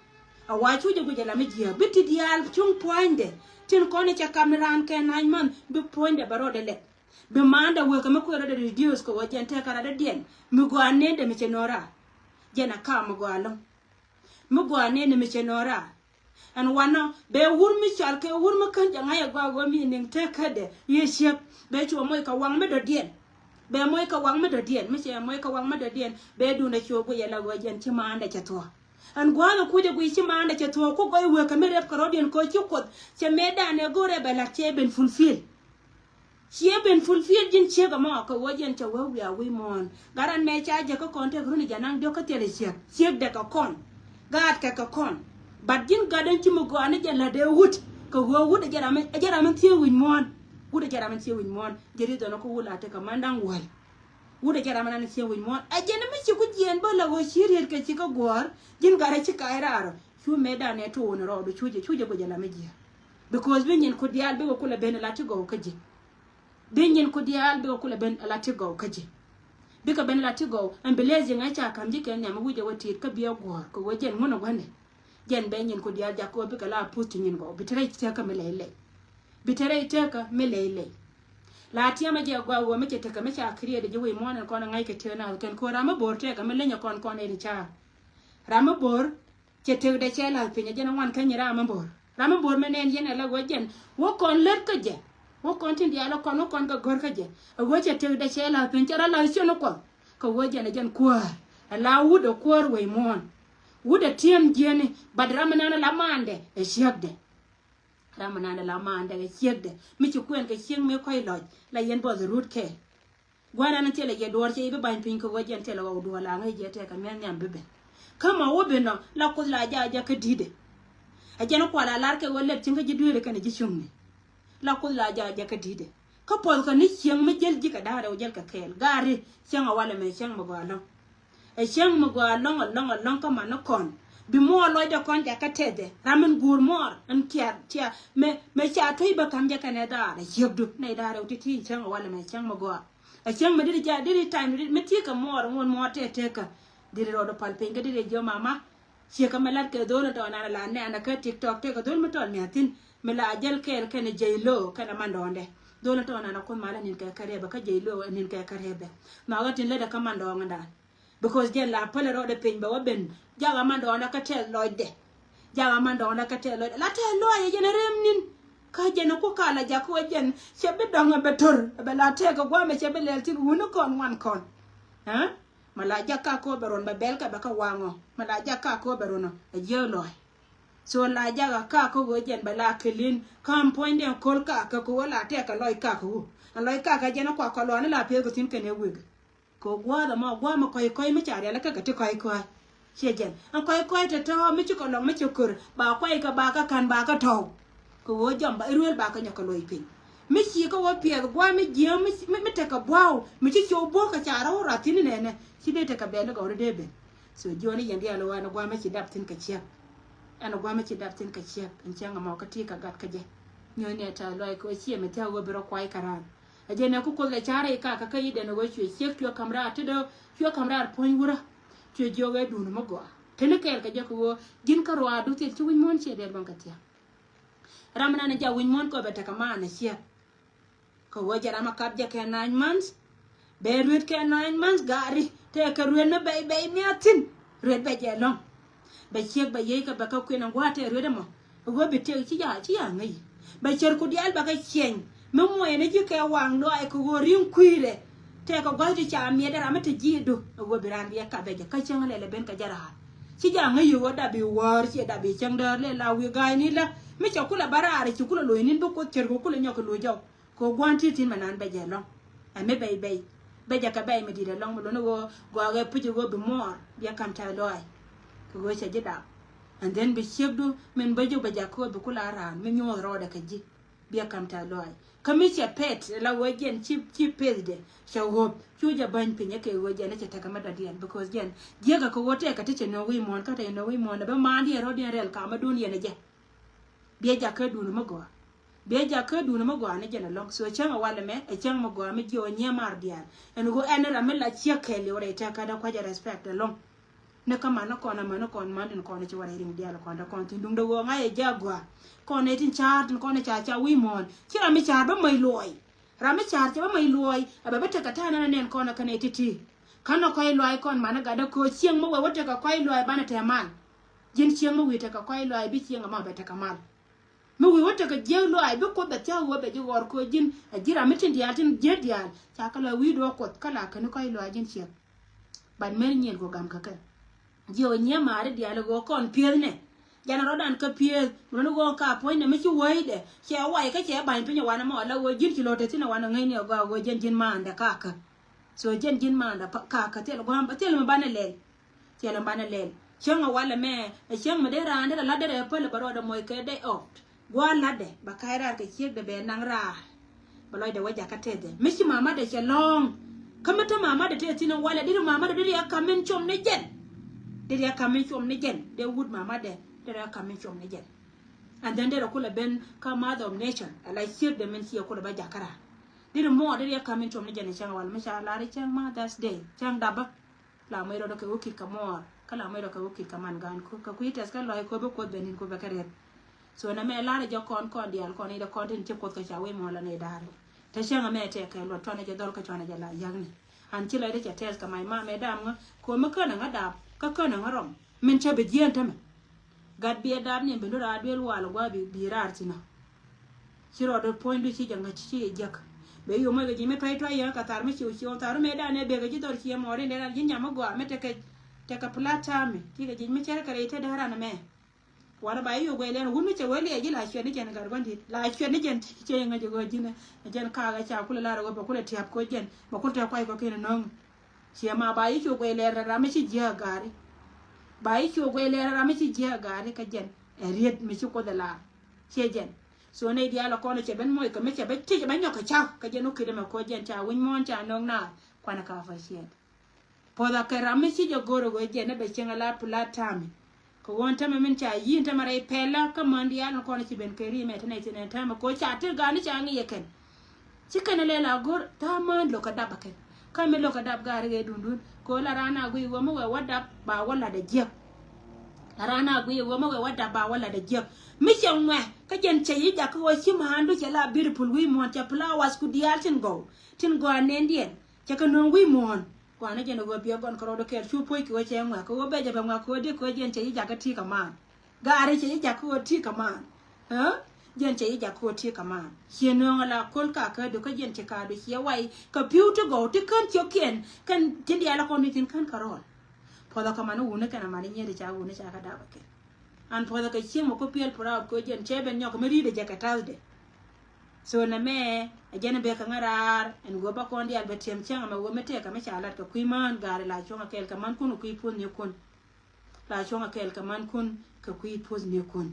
A wa cu jɛ guic ɛ la mi jiääk bi ti diaal cuŋ pua̱nydɛ. Tin kɔn ɛ cɛ kap ni raan kɛ na̱ny manh bi puɔ̱nydɛ bɛ rɔɔdɛ lɛt. Bi maandɛ wekɛ mi kuɛ rɔɔdɛ reduce kɛ ɣöö jɛn tɛkɛ rat dɔ̱diɛn mi gɔaa nendɛ mi cɛ nööra. Jɛn a kaam mi gɔaa lo̱ŋ. Mi gɔaa nendɛ mi cɛ nööra. Ɛn wanɔ bɛ wur mi cɔal kɛ wur mi kän jɛ ŋa̱c ɛ gɔaa ɣöö mi niŋ tëkädɛ yɛ ciek bɛ cuɔ moc kɛ waŋ mi dɔ̱diɛn. Bɛ moc kɛ waŋ mi dɔ̱diɛn mi cɛ moc kɛ waŋ mi dɔ̱diɛn bɛ duundɛ cuɔ guic ɛ la ɣöö jɛn ci maandɛ cɛ thuɔ̱k. Ɛn gua̱a̱th ɛ kucɛ guic ci maandɛ cɛ thuɔ̱k ku gɔy wek kɛ mi rɛp kɛ rɔ̱diɛn kɛ ɣöö ci Kuoth cɛ mëë danɛ go̱o̱rɛ bɛ la̱t cɛ ben fulfill. Ciɛ ben fulfill ji̱n ciek ɛmɔ kɛ ɣöö jɛn cɛ wee wiaa wi̱i̱ muɔ̱ɔ̱n. Gat ran mɛ ca jɛ kä kɔn tek run i̱ jɛ naŋ diɔ̱k kä thil i̱ ciek ciek dɛ kɛ kɔn. Gaat kɛ kɛ kɔn. But ji̱n gat ɛn ci mi gɔaa ni jɛ la̱t dee wut kɛ ɣöö wut ɛ jɛ ram ɛ jɛ ram ɛn thieeŋ wi̱c muɔ̱ɔ̱n. Wut ɛ jɛ ram ɛn thieeŋ wi̱c muɔ̱ɔ̱n jɛ ri dhɔn ɛ kä wut la tekɛ man da̱ŋ wäl. Wut ɛ jɛ ram ɛn thieeŋ wi̱c muɔ̱ɔ̱n ɛ jɛ ni mi ci ku jiɛɛn bä la ɣöö ci riet kɛ ci kä guɔ̱ɔ̱r. Ji̱n gat ɛ ci ka̱a̱c raar ɔ cu mëëdan ɛ tuun rɔɔdu cu jɛ cu jɛ guic ɛ lam ɛ jiɛ. Because bi nyin ku diaal bikɛ kulɛ ben ɛ la ti gɔw kä ji̱. Bi nyin ku diaal bikɛ kulɛ ben ala ti gɔw kä ji̱. Bikɛ ben ala ti gɔw ɛn bi lɛth ji̱ ŋäc ca ka̱m ji̱ kɛ nhiam wi̱c ɛ wä ti̱i̱t kä bi ɛ guɔ̱ɔ̱r kɛ wee jɛn ŋun ɛ gua̱ndɛ. Jɛn bɛ nyin ku diaal jak kɛ wä bikɛ la puth ti nyin gɔw bi te rɛy tëkä mi lɛy lɛy. Bi te rɛy tëkä mi lɛy lɛy. La tiɛmɛ jɛ gɔaa wä mi cɛ tekɛ mi ca create ji̱ wi̱i̱ muɔ̱ɔ̱n ɛn kɔn ɛ ŋa̱c kɛ tëë naath kɛn ko̱r ram mi bo̱o̱r tëëkä mi leny ɛ kɔn kɔn ɛn ca. Ram mi bo̱o̱r Cɛ tëkdɛ cɛ la̱th piny a jɛn a ŋuan kä nyi ram mi bo̱r. Ram mi bo̱r mi nɛn yɛn a la ɣöö jɛn wä kɔn lät kä jɛ. Wä kɔn tin diaal a kɔn wä kɔn kɛ gör kä jɛ. A ɣöö cɛ tëkdɛ cɛ la̱th piny cɛ rɔ la̱th ciön a kuɔth. Kɛ ɣöö jɛn a jɛn kuäär. A la wut a kuäär wei muɔ̱ɔ̱n. Wut a tiɛm jiɛni. But ram mi nan a la maandɛ ɛ ciekdɛ. Ram mi nan a la maandɛ ɛ ciekdɛ. Mi ci kuɛn kɛ cieŋ mi kɔc lɔc la yɛn bɔth rut kɛ. Gua̱a̱r ɛn thilɛ yɛ duɔ̱ɔ̱r cɛ i̱ bi ba̱ny piny kɛ ɣöö jɛn thilɛ ɣɔw duɔ̱ɔ̱r la ŋäc jɛ tɛkɛ mi̱eth nhiam bi ben. Kä ma wä ben nɔ la kuoth la jaak jakä di̱tdɛ. Ɛ jɛn kual a lar kɛ ɣöö lɛp cieŋ kä ji̱ dueeri kɛnɛ ji̱ cuŋni. La kuoth la jaak jakä di̱tdɛ. Kä puɔth kɛ ni cieŋ mi jäl ji̱ kɛ da̱a̱r rɛw jäl kɛ kɛɛl gaari cieŋ a walɛ mɛ cieŋ mi gɔaa lɔ̱ŋ. Ɛ cäŋ mi gɔaa alɔŋ alɔŋ alɔŋ kä man ni kɔn. Bi muɔɔr lɔcdɛ kɔn jakä tɛthɛ. Ram in guur muɔɔr in kiar tia mɛ mɛ ca tuec bä ka̱m jɛ kɛnɛ dhaar ɛ ciekdu nɛy dhaar ɛ wä ti̱ti̱ cäŋ ɛ walɛ mɛ cäŋ mi gɔaa. Ɛ cäŋ mi dit ja dit time dit mi ti̱i̱ kɛ muɔɔr ŋuɔ̱n muɔɔr tɛɛ tëëkä. Dit rɔɔd pal piny kä dit jiɔ mama. Ciek kä mi lat kɛ dhol in tɔɔn an la nɛn kä TikTok tëëkä dhol mi tɔɔn miathin. Mi la jäl kɛɛl kɛnɛ jɛy lo̱o̱ kɛnɛ mandɔɔndɛ. Dhol in tɔɔn an a kuoth mal a nin kɛ kɛ rɛbɛ kä jɛy lo̱o̱ a nin kɛ kɛ rɛbɛ. Nhɔakä tin lätdɛ kä mandɔɔŋdan. Because jɛn la pälɛ rɔɔdɛ piny bɛ wä ben jaga mandɔɔŋdä kä tɛth lɔcdɛ. Jaga mandɔɔŋdä kä tɛth lɔcdɛ la tɛth lɔac ɛ jɛn ɛ rem ni̱n. Kä jɛn ɛ ku kal a jakä wä jɛn cɛ bi dɔ̱ŋ ɛ bɛ to̱r ɛ bɛ la tɛk ɛ gua̱a̱mɛ cɛ bi lɛl tin wuni kɔn ŋuan kɔn. Ɛ mɛ la jak ka kɔ bɛ run bɛ bɛl kɛ bɛ kä waŋɔ mɛ la jak ka kɔ bɛ run ɛ jiäk lɔc. So la jak a ka kɔ wä jɛn bɛ la kɛ li̱n ka̱m puɔ̱nydɛ ko̱l ka kɛ kɔ wä la tɛk ɛ lɔc ka kɔ wä ɛ lɔc ka kɛ jɛn ɛ kua kɔ luani la pieth kɛ thi̱n kɛn ɛ wek. Kɛ gua̱a̱th ɛmɔ gua̱a̱th mi kɔc kɔc mi ca rial kä kɛ ti kɔc kɔc. Ciɛ jɛn ɛn kɔc kɔc tɔ̱tɔ̱ mi ci kɔ lɔŋ mi ci kör ba kuay kɛ ba kä ka̱n ba kä tɔ̱w. Kɛ ɣöö jɔm ba iruel ba kä nyɔk kɛ luɔc piny. Mi ci kä ɣöö piɛth gua̱a̱th mi jiääm mi tekɛ bua̱a̱w mi ci cio̱w buɔ̱k kɛ ca rɔw rath thi̱n inɛnɛ ci dee tekɛ bɛl ni gɔw ni dee ben. So jiɔni yɛn diaal ɣöö ɛn gua̱a̱th mi ci dap thi̱n kɛ ciɛk. Ɛn gua̱a̱th mi ci dap thi̱n kɛ ciɛk ɛn cäŋ ɛmɔ kä ti kɛ gat kä jɛ. Nyuɔ̱n ni ɛ ta̱a̱ luɔc kɛ ɣöö ciɛ mi thia̱k ɣöö bi rɔ kuay kɛ raan. A jɛn ɛ ku kuoth lɛ ca̱r i̱ kakä kä i̱ dɛn ɛ ɣöö cuɛ ciek cuɛ ka̱m raar tetdä cuɛ ka̱m raar puɔ̱ny wurä. Cuɛ jiök ɛ duundä mi gɔaa teni kɛɛl kɛ jɛ kɛ ɣöö ji̱n kä ruaadu thil ci wi̱c muɔ̱ɔ̱n ciɛ dɛɛl bäŋ kɛ thia̱k. Ram nan ɛ jak wi̱c muɔ̱ɔ̱n kɔ bɛ tekɛ maan ɛ ciɛk. Kɛ ɣöö jɛ ram ɛ kap jɛ kɛ nine months. Bɛ ruet kɛ nine months gaari tëëkɛ ruet mi bɛy bɛy mia̱thi̱n. Ruet bɛ jɛ lɔ̱ŋ. Bɛ ciek bɛ yiëë kɛ bɛ kä kuën in gua̱a̱th tëë ruet ɛmɔ. Ɛ ɣöö bi tëëk ci ya ci ya ŋäc. Bɛ cär ku diaal bɛ kɛ ciɛny mi muɔyɛ ni ji̱ kɛ waŋ luaac kɛ ɣöö ri̱ŋ kui̱rɛ. Tëëkɛ gua̱th ti ca miɛt ɛ ram mi te ji̱i̱du ɛ ɣöö bi raan bi ɛ kap bɛ jɛ kä cäŋ lɛl ɛ ben kɛ jɛ raar. Ci ja ŋäc ɣöö dap bi wäär ciɛ dap bi cäŋ däär lɛ la wi̱i̱ ga̱a̱cni la mi cɛ kulɛ bä raar ci kulɛ lo̱c ni̱n bi kuoth cär kɛ kulɛ nyɔk kɛ lo̱c jɔw. Kɛ gua̱n ti thi̱n mɛ nan bɛ jɛ lɔ̱ŋ. Ɛ mi bɛy bɛy bɛ jɛ kɛ bɛy mi di̱t ɛlɔ̱ŋ mi luni ɣöö gɔakɛ puc ɣöö bi muɔɔr biɛ ka̱m tɛth lɔaac. Kɛ ɣöö cɛ ji̱ dap. And then bi ciekdu min bä ji̱ bɛ jak kä ɣöö bi kula raan mi nyuɔth rɔɔdɛ kɛ ji̱. Biɛ ka̱m tɛth lɔaac kä mi cɛ pet la ɣöö jɛn ci ci pethdɛ cɛ ɣöp cu jɛ bäny pinyä kɛ ɣöö jɛn cɛ tekɛ mi dɔ̱diɛn because jɛn jiäkɛ kɛ ɣöö tɛkɛ ti cɛ nöök wi̱i̱ muɔ̱ɔ̱n kä tɛkɛ nöök wi̱i̱ muɔ̱ɔ̱n ɛ bä maandiɛn rɔ̱diɛn rɛl ka̱m mi duundiɛn ɛ jɛ. Biɛ jak kä duundä mi gɔaa. Biɛ jak kä duundä mi gɔaa ni jɛn ɛlɔ̱ŋ. So cäŋ ɛ walɛ mɛ ɛ cäŋ mi gɔaa mi jiɛ ɔ nyiee mar diaal. Ɛn ɣöö ɛn ram mi la ciek kɛɛliw rɛy tɛk kä dee kuac ɛ respect ɛlɔ̱ŋ. Ni kä man ni kɔn ɛ man ni kɔn man tin kɔn ci wä rɛy riŋ diaal kɔn dee kɔn thi̱n duŋdɛ ɣöö ŋa̱c ɛ jiak gɔaa. Kɔn ɛ tin ca̱a̱r tin kɔn ɛ ca ca wi̱i̱ muɔ̱ɔ̱n ci ram mi ca̱a̱r bä mäc luɔɔy. Ram mi ca̱a̱r cɛ bä mäc luɔɔy ɛ bɛ bä tekɛ ta̱a̱ nɛn ɛ nɛn kɔn ɛ kɛn ɛ ti̱ti̱. Kä nɔ kɔc luaac kɔn man ni gatdä köö cieŋ mi wee wä tekɛ kɔc luaac banɛ tɛm mal. Ji̱n cieŋ mi wi̱i̱ tekɛ kɔc luaac bi cieŋ ɛmɔ bɛ tekɛ mal. Mi wi̱i̱ wä tekɛ jiäk luaac bi kuoth bɛ thia̱k ɣöö bɛ ji̱ ɣɔr köö ji̱n ɛ ji̱ ram mi tin diaal tin jiäk diaal ca kɛ lɔ wi̱i̱ duɔ̱ɔ̱k kuoth kä la käni kɔc luaac ji̱n ciek. But mer nyiel kɔ gam kä kɛ. Jiɛ wä nyiee maari diaal ɣöö kɔn pieth nɛ. Jɛn rɔ̱dan kä piëëth mi luni ɣöö ka puɔ̱nydɛ mi ci wääcdɛ cɛ wac kä cɛ ba̱ny piny ɛ wanɛ mɔ ala ɣöö ji̱n ci lo̱t te thi̱n ɛ wanɛ ŋäcni ɛ gɔaa ɣöö jɛn ji̱n maandɛ kakä. So jɛn ji̱n maandɛ kakä thil gua̱a̱m thil mi banɛ lɛl. Thil mi banɛ lɛl cäŋ ɛ walɛ mɛ ɛ cäŋ mi dee raan derɛ la̱t derɛ päl ɛ bɛ rɔɔdɛ moc kɛ day off. Gua̱a̱r la̱tdɛ bɛ ka̱c raar kɛ ciekdɛ bɛ naŋ raar. Bɛ lɔcdɛ wä jakä tɛthɛ mi ci mamadɛ cɛ lɔ̱ɔ̱ŋ. Kä mi te mamadɛ te thi̱n ɛ walɛ deri mamadɛ deri ɛ ka̱m min cuɔm ni jɛn. Deri ɛ ka̱m min cuɔm ni jɛn dee wut mamadɛ deri ɛ ka̱m min cuɔm ni jɛn. And then derɛ kulɛ ben kä mother of nation ala ciekdɛ min ci ɛ kulɛ bä jakä raar. Deri mɔ deri ɛ ka̱m min cuɔm ni jɛn ɛ cäŋ ɛ walɛ mi ca lar ɛ cäŋ Mother's Day cäŋ dapä. La mec rɔɔdɛ kɛ wä ki̱th kɛ muɔɔr kä la mec rɔɔdɛ kɛ wä ki̱th kɛ man gaan ku kɛ kui̱ tɛth kä lɔc ku bi Kuoth ben ni̱n ku bɛ kɛ riet. So nɛ mɛ lar jɛ kɔn kɔn diaal kɔn i̱ dɛ kɔn tin ci Kuoth kɛ ca wec muɔɔr la nɛ da̱a̱r. Te cäŋ mɛ tɛk kɛ luɔt cuanɛ jɛ dhɔl kä cuanɛ jɛ la ya̱kni. An ci lɔcdɛ cɛ tɛth kɛ mac ma mɛ dam ŋä komi känɛ ŋä dap kä känɛ ŋä rɔm min cä bi jiɛɛn tämɛ. Gat biɛ dap ni bi nu raar duel wal gua̱a̱ bi bi raar thinä. Ci rɔɔdɛ puɔ̱nydu ci jɛ ŋäc ci jɛ jiäk. Bɛ yomɔ kɛ ji̱ mi tua̱c tua̱c yɛn kɛ thar mi ciw ciw thar mi dan ɛ bek kɛ ji̱ dhɔr ciɛ mɔɔr in dee ran ji̱ nyam mi gɔaa mi tekɛ tekɛ plat ta̱a̱ mi ci kɛ ji̱ mi cɛr kɛ rɛy te dee ran mɛ. Wanɛ ba i̱ yo̱k guɛy lɛn wun mi cɛ wee liɛc ji̱ la cuɛt ni jɛn gat gua̱n di̱t la cuɛt ni jɛn ci cɛ ŋäc ɛ ɣöö ji̱n ɛ jɛn kaak ɛ ca kulɛ lar ɛ ɣöö bɛ kulɛ tiap koc jɛn bɛ kul tɛ kuay kɔ kɛn ɛ no̱o̱ŋ. Ciɛ ma ba i̱ cu guɛy lɛr ram mi ci jiääk gaari. Ba i̱ cu guɛy lɛr ram mi ci jiääk gaari kä jɛn ɛ riet mi ci Kuoth ɛ lar. Ciɛ jɛn. So nɛy diaal ɛ kɔn cɛ ben moc kɛ mi cɛ ben ti cɛ ben nyɔk kɛ cak kä jɛn wä kidɛ mɛ koc jɛn ca winy muɔ̱ɔ̱n ca no̱o̱ŋ naar kuanɛ ka fa ciɛɛt. Puɔth a kɛ ram mi ci jɛ go̱r ɛ ɣöö jɛn ɛ bɛ cieŋ ɛ la plat ta̱a̱ mi. Kɛ ɣöö ɛn tämɛ min ca yi̱n tämɛ rɛy pɛlä kä män diaal ni kɔn ci ben kɛ ri mɛ te nɛy tin ɛn tämɛ kɛ ɣöö ca ti ga̱a̱ni ca ŋi̱i̱c ɛ kɛn. Ci kɛn ɛ lɛ la go̱r tha̱a̱ŋ män lo̱k kɛ dap ɛ kɛn. Kä mi lo̱k kɛ dap ga̱a̱ri ɣee duundun kɛ ɣöö la raan a guiy ɣöö mi wɛ wä dap ba wä lat ɛ jiäk. La raan a guiy ɣöö mi wɛ wä dap ba wä lat ɛ jiäk. Mi cɛ ŋuɛ kä jɛn cɛ yi̱ jakä ɣöö ci ma̱a̱ndu cɛ la beautiful wi̱i̱ muɔ̱ɔ̱n cɛ flowers ku diaal tin gɔw tin gɔaa nɛndiɛn. Cɛ kɛ nööŋ wi̱i̱ muɔ̱ɔ̱n. Gua̱a̱n ni jɛn ɛ ɣöö biɛ gɔn kɛ rɔɔdu kɛɛl cu puɔ̱c kɛ ɣöö cɛ ŋuɛ kɛ ɣöö bɛ jɛ bɛ ŋuɛ kɛ ɣöö di kɛ ɣöö jɛn cɛ ji̱ jakä ti kɛ maan. Gaari cɛ ji̱ jakä ɣöö ti kɛ maan. Ɛ? Jɛn cɛ ji̱ jakä ɣöö ti kɛ maan. Ciɛ nööŋ ala ko̱l kakä du kä jɛn cɛ ka̱a̱du ciɛ way kɛ pi̱w ti gɔw ti kän ciökiɛn kɛn ti diaal kɔn ni tin kän kɛ rɔɔl. Puɔth ɛ kɛ mani wuni kɛn a mani nyiet ca wuni ca kɛ dap ɛ kɛn. An puɔth ɛ kɛ cieŋ mɛ ku piɛl proud kɛ ɣöö jɛn cɛ ben nyɔk mi ri̱t ɛ jɛ kɛ Thursday. So nɛ mɛ ɛ jɛn bek kɛ ŋäraar ɛn ɣöö ba kɔn diaal bɛ tiɛm cäŋ ɛmɛ ɣöö mi tɛk kɛ mi ca lat kɛ kui̱ mään gaari la cuɔ̱ŋ ɛ kɛɛl kɛ mankun kɛ kui̱ puɔ̱th ni̱kun. La cuɔ̱ŋ ɛ kɛɛl kɛ mankun kɛ kui̱ puɔ̱th ni̱kun.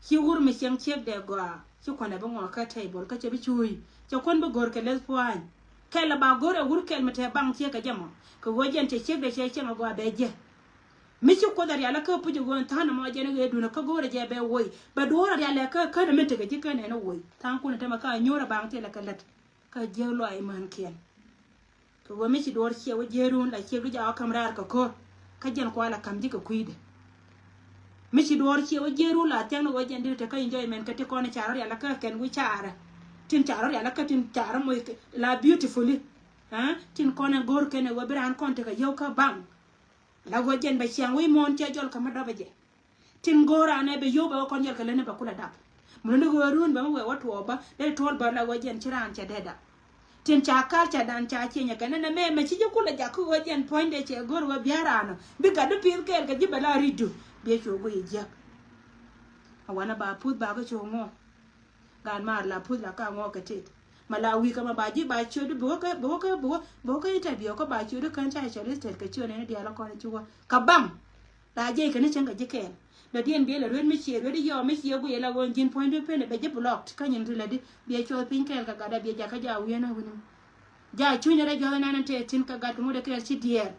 Ci wur mi cieŋ ciek dee gɔaa ci kuɔnɛ bi ŋɔak kä table kä cɛ bi cuuc cɛ kuɔn bi go̱r kɛ leth pua̱a̱ny. Kɛl ɛ ba go̱r ɛ wur kɛl mi te baŋ ciek kɛ jɛ mɔ kɛ ɣöö jɛn cɛ ciek dee cɛ cieŋ ɛ gɔaa bɛ jɛ. Mi ci Kuoth a rial kä puc ɛ ɣöö tha̱a̱n ɛmɔ jɛn ɛ ɣöö duundɛ kä go̱o̱rɛ jɛ bɛ woc bɛ duɔ̱ɔ̱r a rial ɛ kä känɛ min tekɛ ji̱ känɛ ɛn ɛ woc tha̱a̱ŋ kun ɛ tämɛ kä a nyuur ɛ baŋ thilɛ kɛ lät. Kä jiäk luaac i̱ mänkiɛn. Kɛ ɣöö mi ci duɔ̱ɔ̱r ciɛ wä jiäk run la ciek du jakä ka̱m raar kɛ ko̱r. Kä jɛn kual a ka̱m ji̱ kɛ kui̱dɛ. Mi ci duɔ̱ɔ̱r ciɛ wä jiäk run la thia̱ŋ ni ɣöö jɛn diri te kä enjoyment kɛ ti kɔn ɛ ca rɔ rial kä kɛn wi̱c carɛ. Tin ca rɔ rial kä tin ca rɔ moc la beautifully. Tin kɔn ɛ go̱r kɛn ɛ ɣöö bi raan kɔn tekɛ yio̱w kä baŋ. La ɣöö jɛn bɛ ciaŋ wi̱i̱ muɔ̱ɔ̱n cɛ jɔl kä mi dɔpɛ jɛ. Tin go̱o̱r anɛ bɛ yio̱w bɛ wä kɔn jɔl kɛ leni bɛ kulɛ dap. Mun ni ɣöö run bɛ mi wɛ wä tuɔɔk bä dee tuɔɔl bä la ɣöö jɛn ci raan cɛ dee dap. Tin ca kal ca dan ca cieny ɛ kɛ nɛnɛ mɛ mɛ ci ji̱ kulɛ jak kä ɣöö jɛn puɔ̱nydɛ cɛ go̱o̱r ɣöö bia raan ɔ bi gat di pi̱i̱th kɛɛl kɛ ji̱ bɛ la ri̱cdu. Biɛ cu guiy jiäk. A wanɛ ba puth ba kä cu ŋuɔ. Gaat maar la puth la ka ŋɔk kɛ tet. Ma la wi̱i̱ kɛ ma ba ji̱ ba ciötdu bi wä kä bi wä kä bi wä bi wä kä interview kä ba ciötdu kän ca cɔl istet kɛ ciö nɛn diaal kɔn ci wä. Ka baŋ. La jiɛc kɛ ni cäŋ kɛ ji̱ kɛɛl. Dɔ̱diɛn biɛ lɛ ruet mi ciɛ ruet i̱ yɔɔ mi ciɛ guiɛ la ɣöö ji̱n puɔ̱nydu pen bɛ ji̱ blocked kä nyin ti lɛ di biɛ cuɔth piny kɛɛl kɛ gat a biɛ jakä ja wi̱i̱n a wi̱ni. Ja cunyɛ rɛ juɔth ɛnɛn te tin kɛ gat kɛ ŋot ɛ kɛɛl ci diɛɛr.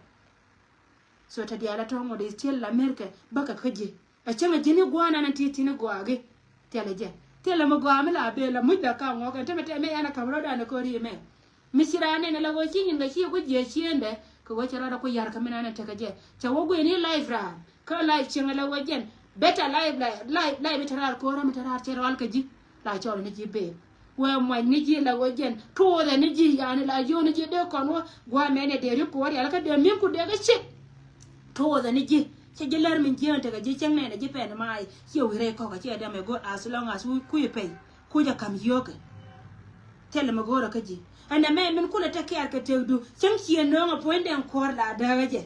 So te diaal a tɔ̱ ŋot is tiel la merkɛ bäkɛ kä ji̱. A cäŋ a ji̱n i̱ gua̱a̱r nan a ti tin i̱ gɔaa gi. Thilɛ jɛ. Thilɛ mi gɔaa mi la bee la muc la ka ŋɔk ɛn te mɛ tɛmɛ yan a ka̱m rɔ̱dan ɛ ko̱ri mɛ. Mi ci raan nɛn ɛ la ɣöö ci nyin kɛ ci ku jiɛ ciëndɛ kɛ ɣöö cɛ rɔ̱dɛ ku yar kä mi nan ɛ tekɛ jɛ. Cɛ wä gui̱n i̱ life raan kä life cieŋ ɛ la ɣöö jɛn. Better life la life life i̱ te raar ko̱rä mi te raar cɛ rɔal kɛ ji̱. La cɔl ni ji̱ bee. Wee muac ni ji̱ la ɣöö jɛn tuuthɛ ni ji̱ yani la yio̱w ni ji̱ dee kɔn wä gua̱a̱mɛ ni dee ri kuɔ̱r yal kä dee mi̱n ku dee kä cik. Tuuthɛ ni ji̱ cɛ ji̱ lär min jiäŋ tekɛ ji̱ cäŋ nɛnɛ ji̱ pɛn ma̱a̱ ciɛ wi̱i̱ rɛy kɔ̱kä ciɛ dɛmɛ go̱r as long as wi̱i̱ kui̱ pɛy kucä ka̱m yio̱o̱kɛ. Thilɛ mi go̱o̱rä kä ji̱ ɛn ɛmɛ min kulɛ te kiar kɛ tëkdu cäŋ ciɛ nööŋɛ puɔ̱nydɛn kuɔ̱r la dääkä jɛ.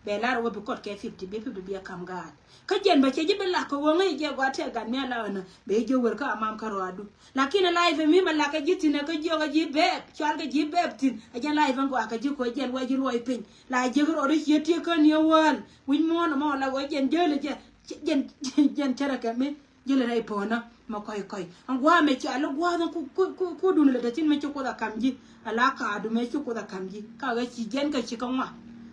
Bɛ lar wä bi kɔt kɛ fifty, bi fifty bi a kam gaat. Kä jɛn bɛ cɛ ji̱ bi lak kɛ wä ŋäc jɛ gua tɛ gat mi a la ɣän bɛ ji̱ wër kä amam kä rɔadu. Lakin a life mi ma lak kɛ ji̱ thin ɛ kä jiɔk ɛ ji̱ bɛɛp cual kɛ ji̱ bɛɛp thin ɛ jɛn life ɛn gua kɛ ji̱ kɔ jɛn wä ji̱ ruɔy piny. La jiäk rɔɔdu ciɛ tiek kä ni ɛ wäl wi̱c muɔ̱ɔ̱n ɛmɔ la wä jɛn jäl ɛ jɛ jɛn jɛn cärɛ kɛ mi. Ji̱ lɛ rɛy puɔ̱nä mɛ kɔc kɔc ɛn gua̱a̱ mɛ ca lɛ gua̱a̱th ɛn ku ku ku ku dun lɛ dee thin mɛ ci Kuoth a kam ji̱. Ala kaadu mɛ ci Kuoth a kam ji̱ ka ɣä ci jiɛn kɛ ci kä ŋua.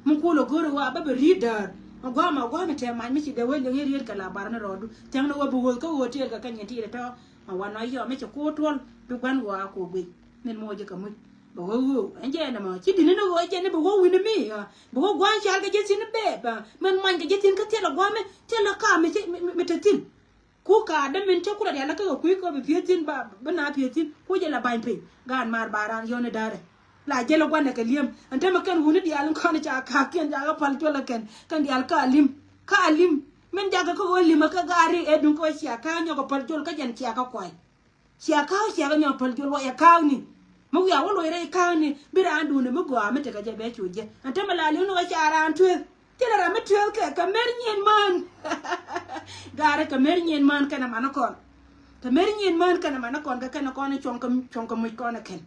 Mi kuul ɛ go̱o̱r ɛ wa bä bɛ ri̱i̱t däär. Ɛn gua̱a̱ mɛ gua̱a̱ mɛ tɛm mac mi ci dee wee liŋ i̱ riet kɛ la bar ni rɔɔdu. Tɛŋni wä bi wuɔth kä ɣöö tëël kɛ kɛ nyin ti dee tɔ̱. Ɛn wa nɔ yɔ mi ci kuur tuɔl bi gua̱n wa ku guic. Nin mɔ ji̱ kɛ muc bɛ wä ɣöö ɛn jɛ ɛn ɛmɔ ci di̱t ni ni ɣöö jɛ ni bɛ wä wi̱ni mi. Bɛ wä gua̱a̱n cal kɛ jɛ thin bɛɛp. Mɛn many kɛ jɛ thin kä thilɛ gua̱a̱ mi thilɛ kaam mi ci mi mi te thin. Ku kaadä min cä ku la diaal kä kɛ kui̱ kä bi pi̱eth thi̱n ba bi na pi̱eth thi̱n ku jɛ la ba̱ny piny. Gaat maar ba raan yɔ̱n i̱ da̱rɛ la jɛ lɛ gua̱n ɛ kɛ li̱em. Ɛn tämɛ kɛn wuni diaal in kɔn ca ka̱a̱k kiɛn ca kɛ päl col ɛ kɛn kɛn diaal ka li̱m ka li̱m. Min jakä kä ɣöö li̱mä kä gaari ɛ duŋ kä cia ka̱a̱k nyɔk ɛ päl col kä jɛn cia kä kuay. Cia ka̱a̱k cia kä nyɔk päl col luɔc ɛ ka̱a̱k ni. Mi wiaa wä luɔc rɛy ka̱a̱k ni bi raan duundɛ mi gɔaa mi tekɛ jɛ bɛ cu jɛ ɛn tämɛ la li̱em ni ɣä ca raan tueeth. Thilɛ ram mi tueeth kɛ kɛ mer nyin män. Gaari kɛ mer nyin män kɛnɛ manä kɔn. Kɛ mer nyin män kɛnɛ manä kɔn kɛ kɛnɛ kɔn cuɔ̱ŋ kɛ cuɔ̱ŋ kɛ muc kɔn ɛ kɛn.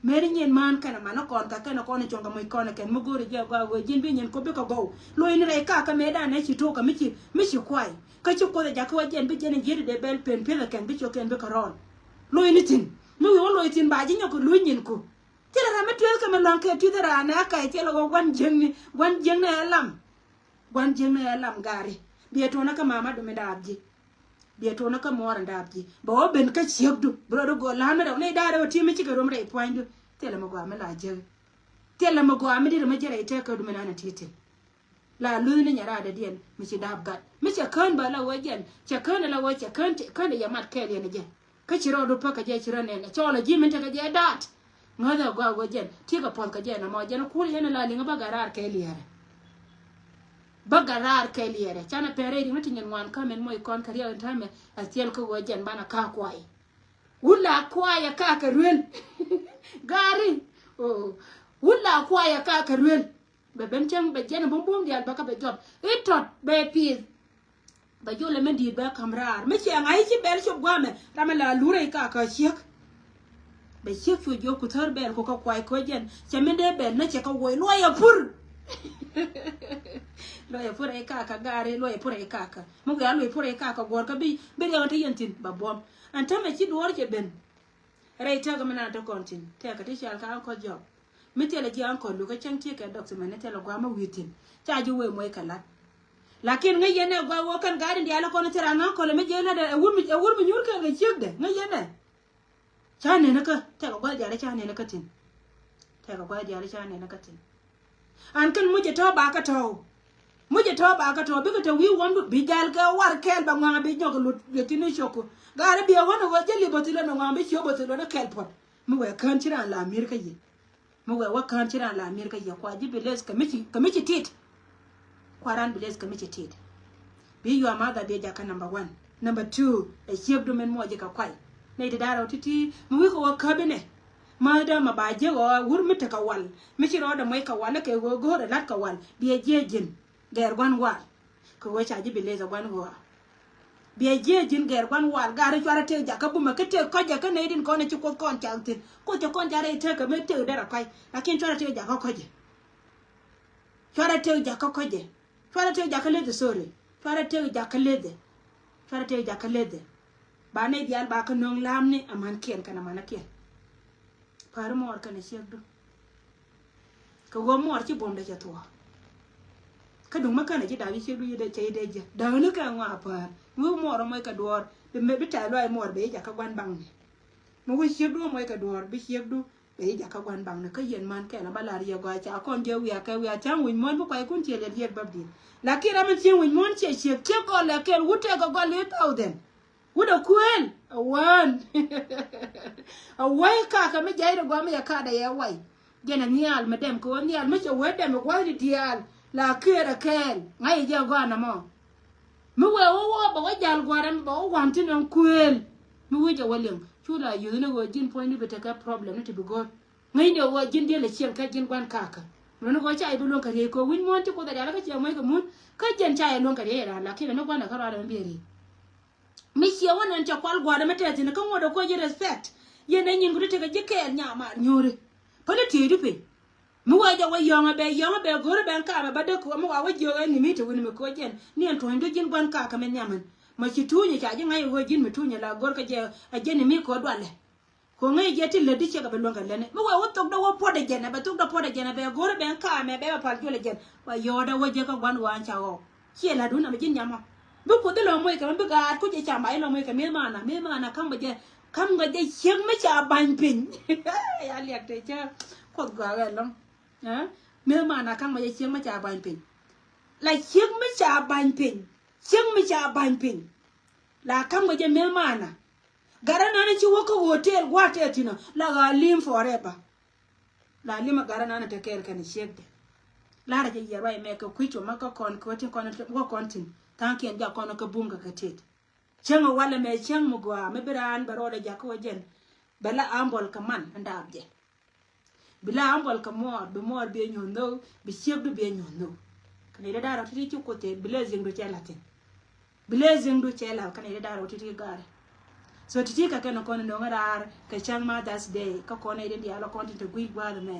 Mer nyin män kɛnɛ manä kɔn kɛ kɛnɛ kɔn cuɔ̱ŋ kɛ muc kɔn ɛ kɛn mi go̱o̱ri jɛ gɔaa wee ji̱n bi nyin kɔ bikɛ gɔw. Lo̱c ni rɛy ka kɛ mëëdan ɛ ci to̱o̱k kɛ mi ci mi ci kuay kä ci Kuoth ɛ jakä wä jɛn bi jɛn ɛ ji̱t dee bɛl pen pieth ɛ kɛn bi ciökiɛn bikɛ rɔɔl. Lo̱c ni thi̱n mi wi̱i̱ wä lo̱c thi̱n ba ji̱ nyɔk kɛ luny nyin ku. Thilɛ ram mi tueeth kɛ mi lua̱ŋ kɛ tui̱th raan ɛ kac thilɛ ɣöö gua̱n jiäkni gua̱n jiäkni ɛ lam. Gua̱n jiäkni ɛ lam gaari. Biɛ tuɔnä kä mama dumi daap ji̱. Biɛ tuɔnä kä muɔɔr daap ji̱ bɛ wä ben kä ciekdu bi rɔ di gɔɔ la̱a̱n mi rɛw ni daap rɛw ti mi cikɛ rom rɛy pua̱nydu. Thilɛ mi gɔaa mi la jiäk. Thilɛ mi gɔaa mi dit mi ji̱ rɛy tɛk kä dumi nan ɛ ti̱ti̱. La luth ni nyɛ raadɛ diɛn mi ci daap gat mi cɛ kään bä la wee jɛn cɛ kään la wee cɛ kään cɛ kään yɛ mat kɛɛl yɛn jɛ. Kä ci rɔɔdu päk kɛ jɛ ci rɔ nɛn cɔɔl a ji̱ min tekɛ jɛ daat. Ŋäthɛ gɔaa wee jɛn ti̱i̱ kɛ puɔth kɛ jɛ nɔmɔ jɛn kuul yɛn la liŋ bä gat raar kɛɛl yɛrɛ. Bä gat raar kɛɛl yɛrɛ canɛ pɛn rɛy riŋ ni ti nyɛn ŋuan kä min moc kɔn kɛ riɛk in täämɛ. Ɛ thiɛl kä wee jɛn banɛ ka̱a̱k kuay. Wut la kuay ɛ ka̱a̱k kɛ ruel. Gaari. Wut la kuay ɛ ka̱a̱k kɛ ruel. Bɛ ben cäŋ bɛ jiɛn bum bum diaal bɛ kä bɛ jɔp i̱ tɔt bɛ pi̱i̱th. Bɛ jolɛ mi di̱i̱t bɛ ka̱m raar mi ciɛ ŋa̱c i̱ ci bɛl cop gua̱a̱mɛ. Ramɛ la lurɛ i̱ ka kä ciek. Bɛ ciek cu jiök ku thär bɛl ku kä kuay kä jiɛn cɛ mi dee bɛl nä cɛ kä woc luɔyɛ pur. Luɔyɛ pur i̱ ka kä gaari luɔyɛ pur i̱ ka kä mi wiaa luɔy pur i̱ ka kä guɔ̱r kä bi bi riɛk kä yɛn thi̱n bɛ buɔ̱m. Ɛn tämɛ ci duɔ̱ɔ̱r cɛ ben. Rɛy tɛk mi na te kɔn tin tɛk ti cal ka ankɔ jɔk. Mi thilɛ ji̱ ankɔ luk kä cäŋ ti kɛ dɔk thimɛ ni thilɛ guam mi wi̱i̱ tin ca ji̱ wee muɔc kɛ lat. Lakin ŋäc yɛn ɛ guam wä kɛn ga̱a̱c in diaal kɔn thilɛ ankɔ lɛ mi jiɛ lat ɛ wur mi ɛ wur mi nyuur kɛn kɛ ciek dɛ ŋäc yɛn ɛ. Ca nɛn kä tɛk gua̱l diaal ca nɛn kä tin. Tɛk gua̱l diaal ca nɛn kä tin. An kɛn mucɛ tɔ̱ ba kä tɔ̱. Mucɛ tɔ̱ ba kä tɔ̱ bikɛ te wi̱i̱ wämdu bi jal kɛ war kɛɛl bɛ ŋuaŋ bi nyɔk lut yɛ thin i̱ cioku. Gaari biɛ wän i̱ wä jɛ li bä thilon i̱ ŋuaŋ bi cio bä thilon i̱ kɛl puɔt. Mi wɛ kään ci raan la mi̱i̱r kä yɛ. Mi wɛ wä kään ci raan la mi̱i̱r kä yɛ kua ji̱ bi leth kɛ mi ci kɛ mi ci tit. Kua raan bi leth kɛ mi ci tit. Bi yua matha bi jakä number one. Number two ɛ ciek du min muɔc ji̱ kɛ kuay. Nɛy ti da̱rɛ wä ti̱ti̱ mi wi̱i̱ kɛ wä käp inɛ. Mäthä ma ba jiäk ɣɔɔ wur mi tekɛ wal mi ci rɔɔdɛ muɔc kɛ wal kɛ ɣöö go̱o̱rɛ la̱t kɛ wal biɛ jiäk ji̱n. Gɛɛr gua̱n wal kɛ ɣöö ca ji̱ bi leth ɛ gua̱n ɣɔɔ. Biɛ jiäk ji̱n gɛɛr gua̱n wal gaari cuarɛ tëk jakä bumɛ kä tëk kɔcɛ kä nɛy din kɔn ɛ ci kuoth kɔn cak thi̱n kuoth cɛ kɔn ca rɛy tëk kɛ mi tëk derɛ kɔc lakin cuarɛ tëk jakä kɔcɛ. Cuarɛ tëk jakä kɔcɛ. Cuarɛ tëk jakä leth ɛ sorry. Cuarɛ tëk jakä leth ɛ. Cuarɛ tëk jakä leth ɛ. Ba nɛy diaal ba kä nööŋ la̱a̱mni amankiɛn kɛn amankiɛn. Päär muɔɔr kɛnɛ ciekdu. Kɛ ɣöö muɔɔr ci buɔ̱mdɛ cɛ thuɔ̱ɔ̱. Kä duŋ mi kɛnɛ ji̱ da̱a̱p ci ciekdu cɛ ji̱ dee jiäk dääkni kɛ ŋɔaa päär mi wä muɔɔr ɛ muɔc kɛ duɔ̱ɔ̱r. Bi tɛ̈th luaac muɔɔr bɛ ji̱ jakä gua̱n baŋni. Mi wä ciekdu ɛ muɔc kɛ duɔ̱ɔ̱r bi ciekdu bɛ ji̱ jakä gua̱n baŋni kä yɛn män kɛl ɛ ba la̱r yɛ gɔaa ca kɔn jɛ wiak kɛ wiak ca̱ŋ wi̱c muɔ̱ɔ̱n bi kuackun ciɛ lɛt yɛt bäp di̱t. Lakin ram mi cieŋ wi̱c muɔ̱ɔ̱n ciɛ ciek ciek gɔl lɛ kɛl wut tɛk kɛ gɔl i̱ thousand. Wut ɛ kuëël ɛ wään. Ɛ wee kakä mi jay ri gɔaa mi yɛ ka̱a̱dɛ yɛ way. Jɛn ɛ nhial mi dɛm kɛ wä nhial mi cɛ wee dɛm ɛ gua̱thni diaal la këër ɛ kɛɛl ŋa̱c ɛ jɛ gɔaa nɔmɔ. Mi wee wä wä bɛ wä jal gua̱a̱r ɛmɛ bɛ wä wa̱n thi̱n ɛn kuëël. Mi wi̱c ɛ wä liŋ cu la yuthni ɣöö ji̱n puɔ̱nyni bi tekɛ problem ni ti bi go̱o̱r. Ŋäcni ɣöö ji̱n diël ɛ cieŋ kɛ ji̱n gua̱n kakä. Run kɔ ca i̱ bi luɔ̱ŋ kɛ riey kɔ wi̱ny muɔ̱n ti Kuoth a dial kä ciɛ muɔ̱c kɛ mun. Kä jɛn ca i̱ luɔ̱ŋ kɛ riey ran lakin ni gua̱n ɛ kä ruaadɛ mi bi riey. Mi ciɛ wä nɛn cɛ kual gua̱dɛ mi tɛth thi̱n kä ŋuɔ̱t ɛ kuɔ ji̱ respect. Yɛn ɛ nyin kɛ ti tekɛ ji̱ kɛɛl nyamaar nyuuri. Päni tieydu piny. Mi wee jɛ wä yɔ̱ŋ ɛ bɛ yɔ̱ŋ ɛ bɛ go̱r ɛ bɛ ɛn kaamɛ ba dee kɛ wä mi wa wä jiök ɛn ni mi te wi̱ni mi kɛ wä jɛn ni ɛn tuɔ̱nydu ji̱n gua̱n kakä mi nhiamän. Ma ci tuunyɛ ca ji̱ ŋa̱c ɛ ɣöö ji̱n mi tuunyɛ la go̱r kɛ jɛ ɛ jɛn ni mi kɛ wä dualɛ. Kɛ ŋäc jɛ ti lätdi ciek a bɛ luäŋ kɛ lätni mi wee wä thok dee wä puɔt ɛ jɛn a bɛ thok dee puɔt ɛ jɛn a bɛ go̱r ɛ bɛ ɛn kaamɛ bɛ bɛ pal juɔl ɛ jɛn. Wa yɔɔt a wä jɛ kä gua̱n ɣɔaa ca ɣɔw. Ciɛ la̱t wun amɛ ji̱n nyamɔ. Bi Kuoth ilɔ moc kɛ mɛ bi gaat ku jɛ cam ba ilɔ moc kɛ mi̱th maana mi̱th maana ka̱m bɛ jɛ ka̱m bɛ jɛ ciek mi ca ba̱ny piny. Ya liak te cä Kuoth gɔaa ɣɛ lɔ̱ŋ. Mi̱th maana ka̱m bɛ jɛ ciek mi ca ba̱ny piny. La ciek mi ca ba̱ny piny ciek mi ca ba̱ny piny. La ka̱m bɛ jɛ mi̱th maana. Gat ɛnan ci wä kä hotel gua̱a̱t tɛth thi̱n ɔ la ɣaa li̱i̱m forever. La li̱m a gat ɛnan te kɛɛl kɛn ciekdɛ. La̱rä jɛ yɛ ruac mɛ kɛ kui̱c wä ma kä kɔn kɛ wä tin kɔn wä kɔn thi̱n tha̱a̱ŋkiɛn jak kɔn kä bum kɛ kɛ tet. Cäŋ a walɛ mɛ cäŋ mi gɔaa mi bi raan bɛ rɔɔdɛ jak kä wä jɛn. Bɛ la ambɔl kɛ man ɛn daap jɛ. Bi la ambɔl kɛ muɔɔr bi muɔɔr bi nyuɔ̱th nhök bi ciekdu bi nyuɔ̱th nhök. Kɛn i̱ dee da̱r ɔ ti̱ti̱ ci Kuoth tëë bi lɛ ziŋdu cɛ la̱thi̱n. Bi lɛ ziŋdu cɛ la̱th kɛn i̱ dee da̱r ɔ ti̱ti̱ ga̱rɛ. So ti̱ti̱ kɛ kɛn kɔn no̱ŋ raar kɛ cäŋ Mother's Day kä kɔn i̱ dee diaal ɔ kɔn tin te gui̱c gua̱a̱th mɛ.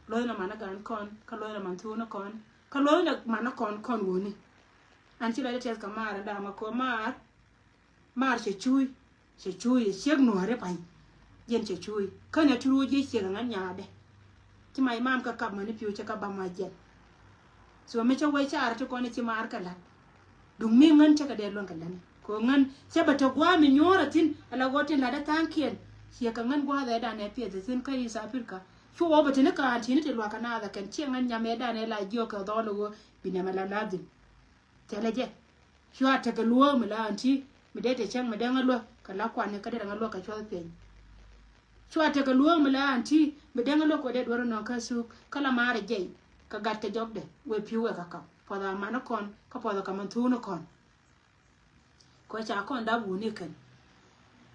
Lo̱thna man ɛ gan kɔn kä lo̱thna man thuun ɛ kɔn kä lo̱thna man ɛ kɔn kɔn wuni. An ci lɔcdä tiɛth kɛ maar ɛ da̱a̱ ma ko̱ maar. Maar cɛ cuuy cɛ cuuy ɛ ciek nuɔ̱ɔ̱ri pa̱ny. Jɛn cɛ cuuy kä nɛ ti ruuc ji̱ ciek ɛ ŋän nyaadɛ. Ci mac maam kä kap mäni pi̱w cɛ kä bam ma jɛn. So mi cä wee caarä ti kɔn i̱ ci maar kɛ la̱t. Duŋ mi ŋän cä kɛ dee luäŋ kɛ lätni kɛ ɣöö ŋän cä bɛ te gua̱a̱m i̱ nyuɔ̱ɔ̱rä thi̱n ala ɣöö tin la̱tdä tha̱a̱ŋkiɛn. Ciɛ kɛ ŋän gua̱a̱th ɛ danɛ piɛth thi̱n kä East Africa. Cu ɣɔw bɛ te ni ka̱a̱n ti̱ni ti lua̱k kɛ naath ɛ kɛn ciɛ ŋän nyam ɛ danɛ la jiɔk kɛ dhɔl ɛ ɣöö bi nɛmɛ la la̱thi̱n. Thilɛ jɛ. Cua tekɛ luɔ̱ɔ̱k mi la aunty mi dee te cäŋ mi dee ŋä luäk kɛ la kuan ni kä dee ŋä luäk kɛ cuɔth piny. Cua tekɛ luɔ̱ɔ̱k mi la aunty mi dee ŋä luäk kɛ dee duɔ̱r nɔŋ kä thuk kä la maarɛ jɛy kɛ gat kɛ jɔkdɛ wee pi̱w wee kɛ kap puɔth a man kɔn kä puɔth a kɛ man thuun kɔn. Kɔ ca kɔn dap wuni kɛn.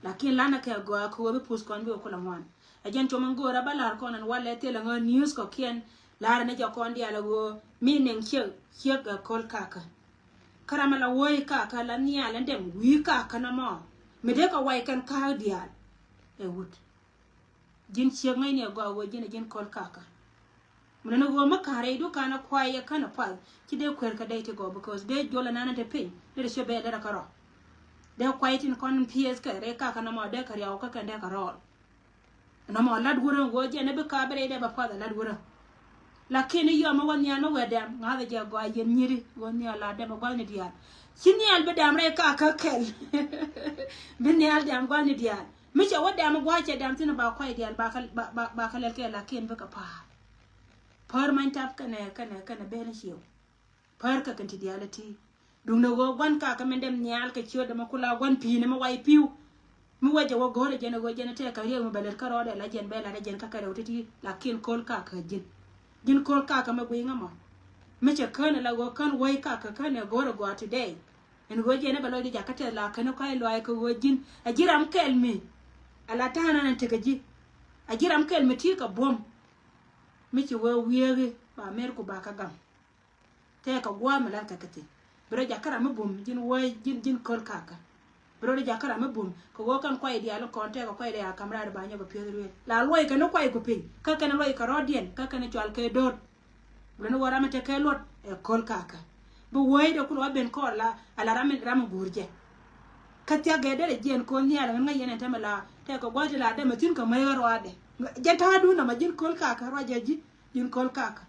Lakin lanɛ kɛ gɔaa kɛ wee bi puth kɔn bi wä kulɛ ŋuan. Ɛ jɛn cuɔm in go̱o̱rä bä la̱r kɔn ɛn walɛ thilɛ ŋä news kɔkiɛn la̱rä ni jɛ kɔn diaal ɛ ɣöö mi niŋ ciek ciek ɛ ko̱l kakä. Kä ram ala wuɔ̱c kakä la nhial ɛn dɛm wi̱i̱ kakä nɔmɔ mi dee kɛ wac kɛn ka̱a̱k diaal. Ɛ wut ji̱n ciek ŋäcni ɛ gɔaa ɣöö ji̱n ɛ ji̱n ko̱l kakä. Mi nɛn ɣöö mi ka̱n rɛydu ka̱n ɛ kuay ɛ kän ɛ path ci dee kueer kɛ dɛy ti gɔw because dee juɔl ɛnan ɛ te piny ni rɛ ciɛ bee derɛ kärɔ̱. Dee kuay tin kɔn piɛth kɛ rɛy kakä nɔmɔ dee kɛ riaw kä kɛn dee kɛ rɔɔl. Nɔmɔ lat wurä ɣöö jɛn ɛ bi ka̱a̱ bi rɛy dee bɛ path ɛ lat wurä. Lakin i̱ yɔm ɛ wä nhial mi wee dɛm ŋa̱thɛ jɛ gɔaa yɛn nyiri wä nhial la dɛm ɛ gua̱thni diaal. Ci nhial bi dɛm rɛy kakä kɛl. Bi nhial dɛm gua̱thni diaal. Mi cɛ wä dɛm ɛ gua̱a̱ cɛ dɛm thi̱n ba kuay diaal ba kä ba ba kä lɛl kɛ lakin bi kɛ pa̱a̱r. Pär many tap kɛnɛ kɛnɛ kɛnɛ ben ciew. Pär kɛ kɛn ti diaal ɛ ti. Duŋ ni ɣöö gua̱n kakä min dɛm nhial kɛ ciöt dɛmɛ kula gua̱n pi̱i̱ni mi way pi̱w. Mi wecɛ wä go̱o̱rɛ jɛn ɛ ɣöö jɛn ɛ tɛk kɛ riek mi bɛ lät kä rɔɔdɛ la jɛn bɛ lat ɛ jɛn kä kɛ rɛw ti̱ti̱ lakin ko̱l kakä ji̱n. Ji̱n ko̱l kakä mi guiy ŋä mɔ. Mi cɛ kän ɛ la ɣöö kän wec kakä kän ɛ go̱o̱rɛ gɔaa today. Ɛn ɣöö jɛn ɛ bɛ lɔcdɛ jakä tɛth la kän ɛ kɔ̱a̱c luaac kɛ ɣöö ji̱n ɛ ji̱ ram kɛl mi. Ala ta̱a̱ nan ɛ tekɛ ji̱. Ɛ ji̱ ram kɛl mi ti̱i̱ kɛ buɔ̱m. Mi ci wee wiee ɣi ba mer ku ba kä gam. Tɛɛkɛ gua̱a̱th mi la̱t kɛ kɛ thi̱n. Bi rɔ jakä ram mi bum ji̱n wee ji̱n ji̱n köl kakä. Bi rɔ jakä ram mi bum kɛ ɣöö kɛn kuay diaal kɔn tɛɛkɛ kuay diaal kam raar ba nyɔk kɛ pi̱eth ruëël la luɔy kɛn kuay ku piny kä kɛn luɔy kɛ rɔɔdiɛn kä kɛn cual kɛ do̱r. Bi rɔ ni ɣöö ram mi tekɛ luɔt ɛ köl kakä. Bi wee de kulɛ wä ben kɔɔr la ala ram mi ram mi guur jɛ. Kä thiak gɛ derɛ jiɛn ko̱n nhial ŋän ŋäc yɛn ɛn tämɛ la tɛɛkɛ gua̱th ti la dɛmɛ thi̱n kɛ mäc ɣä ruaadɛ. Jɛn ta̱a̱dun nɔmɔ ji̱n köl kakä ruac jɛ ji̱ ji̱n köl kakä.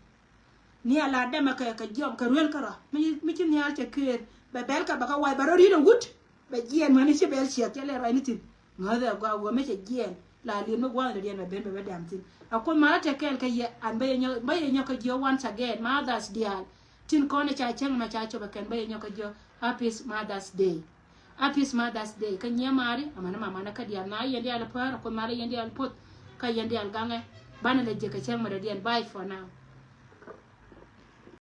Nhial la dɛmɛ kɛ kɛ jiɔm kɛ ruel kärɔa mi ci nhial cɛ këër bɛ bɛl kɛ bɛ kɛ wac bɛ rɔ ri̱t ɛ wut. Bɛ jiɛɛn mäni ci bɛl ciɛth cɛ lɛ ruac ni thi̱n. Ŋäthɛ gɔaa wä mi cɛ jiɛɛn la li̱em ni gua̱a̱th ni diɛn bɛ ben bɛ bɛ dɛm thi̱n. A kuoth malä tɛ kɛɛl kɛ yɛ an bä yɛ nyɔk bä yɛ nyɔk kɛ jiɔ once again Mother's diaal. Tin kɔn ca cäŋ mɛ ca cop ɛ kɛn bä yɛ nyɔk kɛ jiɔ. Happy Mother's Day. Happy Mother's Day kä nyiee maari amäni mamanä kä diaal na yɛn diaal päär a kuoth malä yɛn diaal puɔth. Kä yɛn diaal gaŋɛ banɛ lɛ jiɛ kɛ cäŋ mɛ dɔ̱diɛn. Bye for now.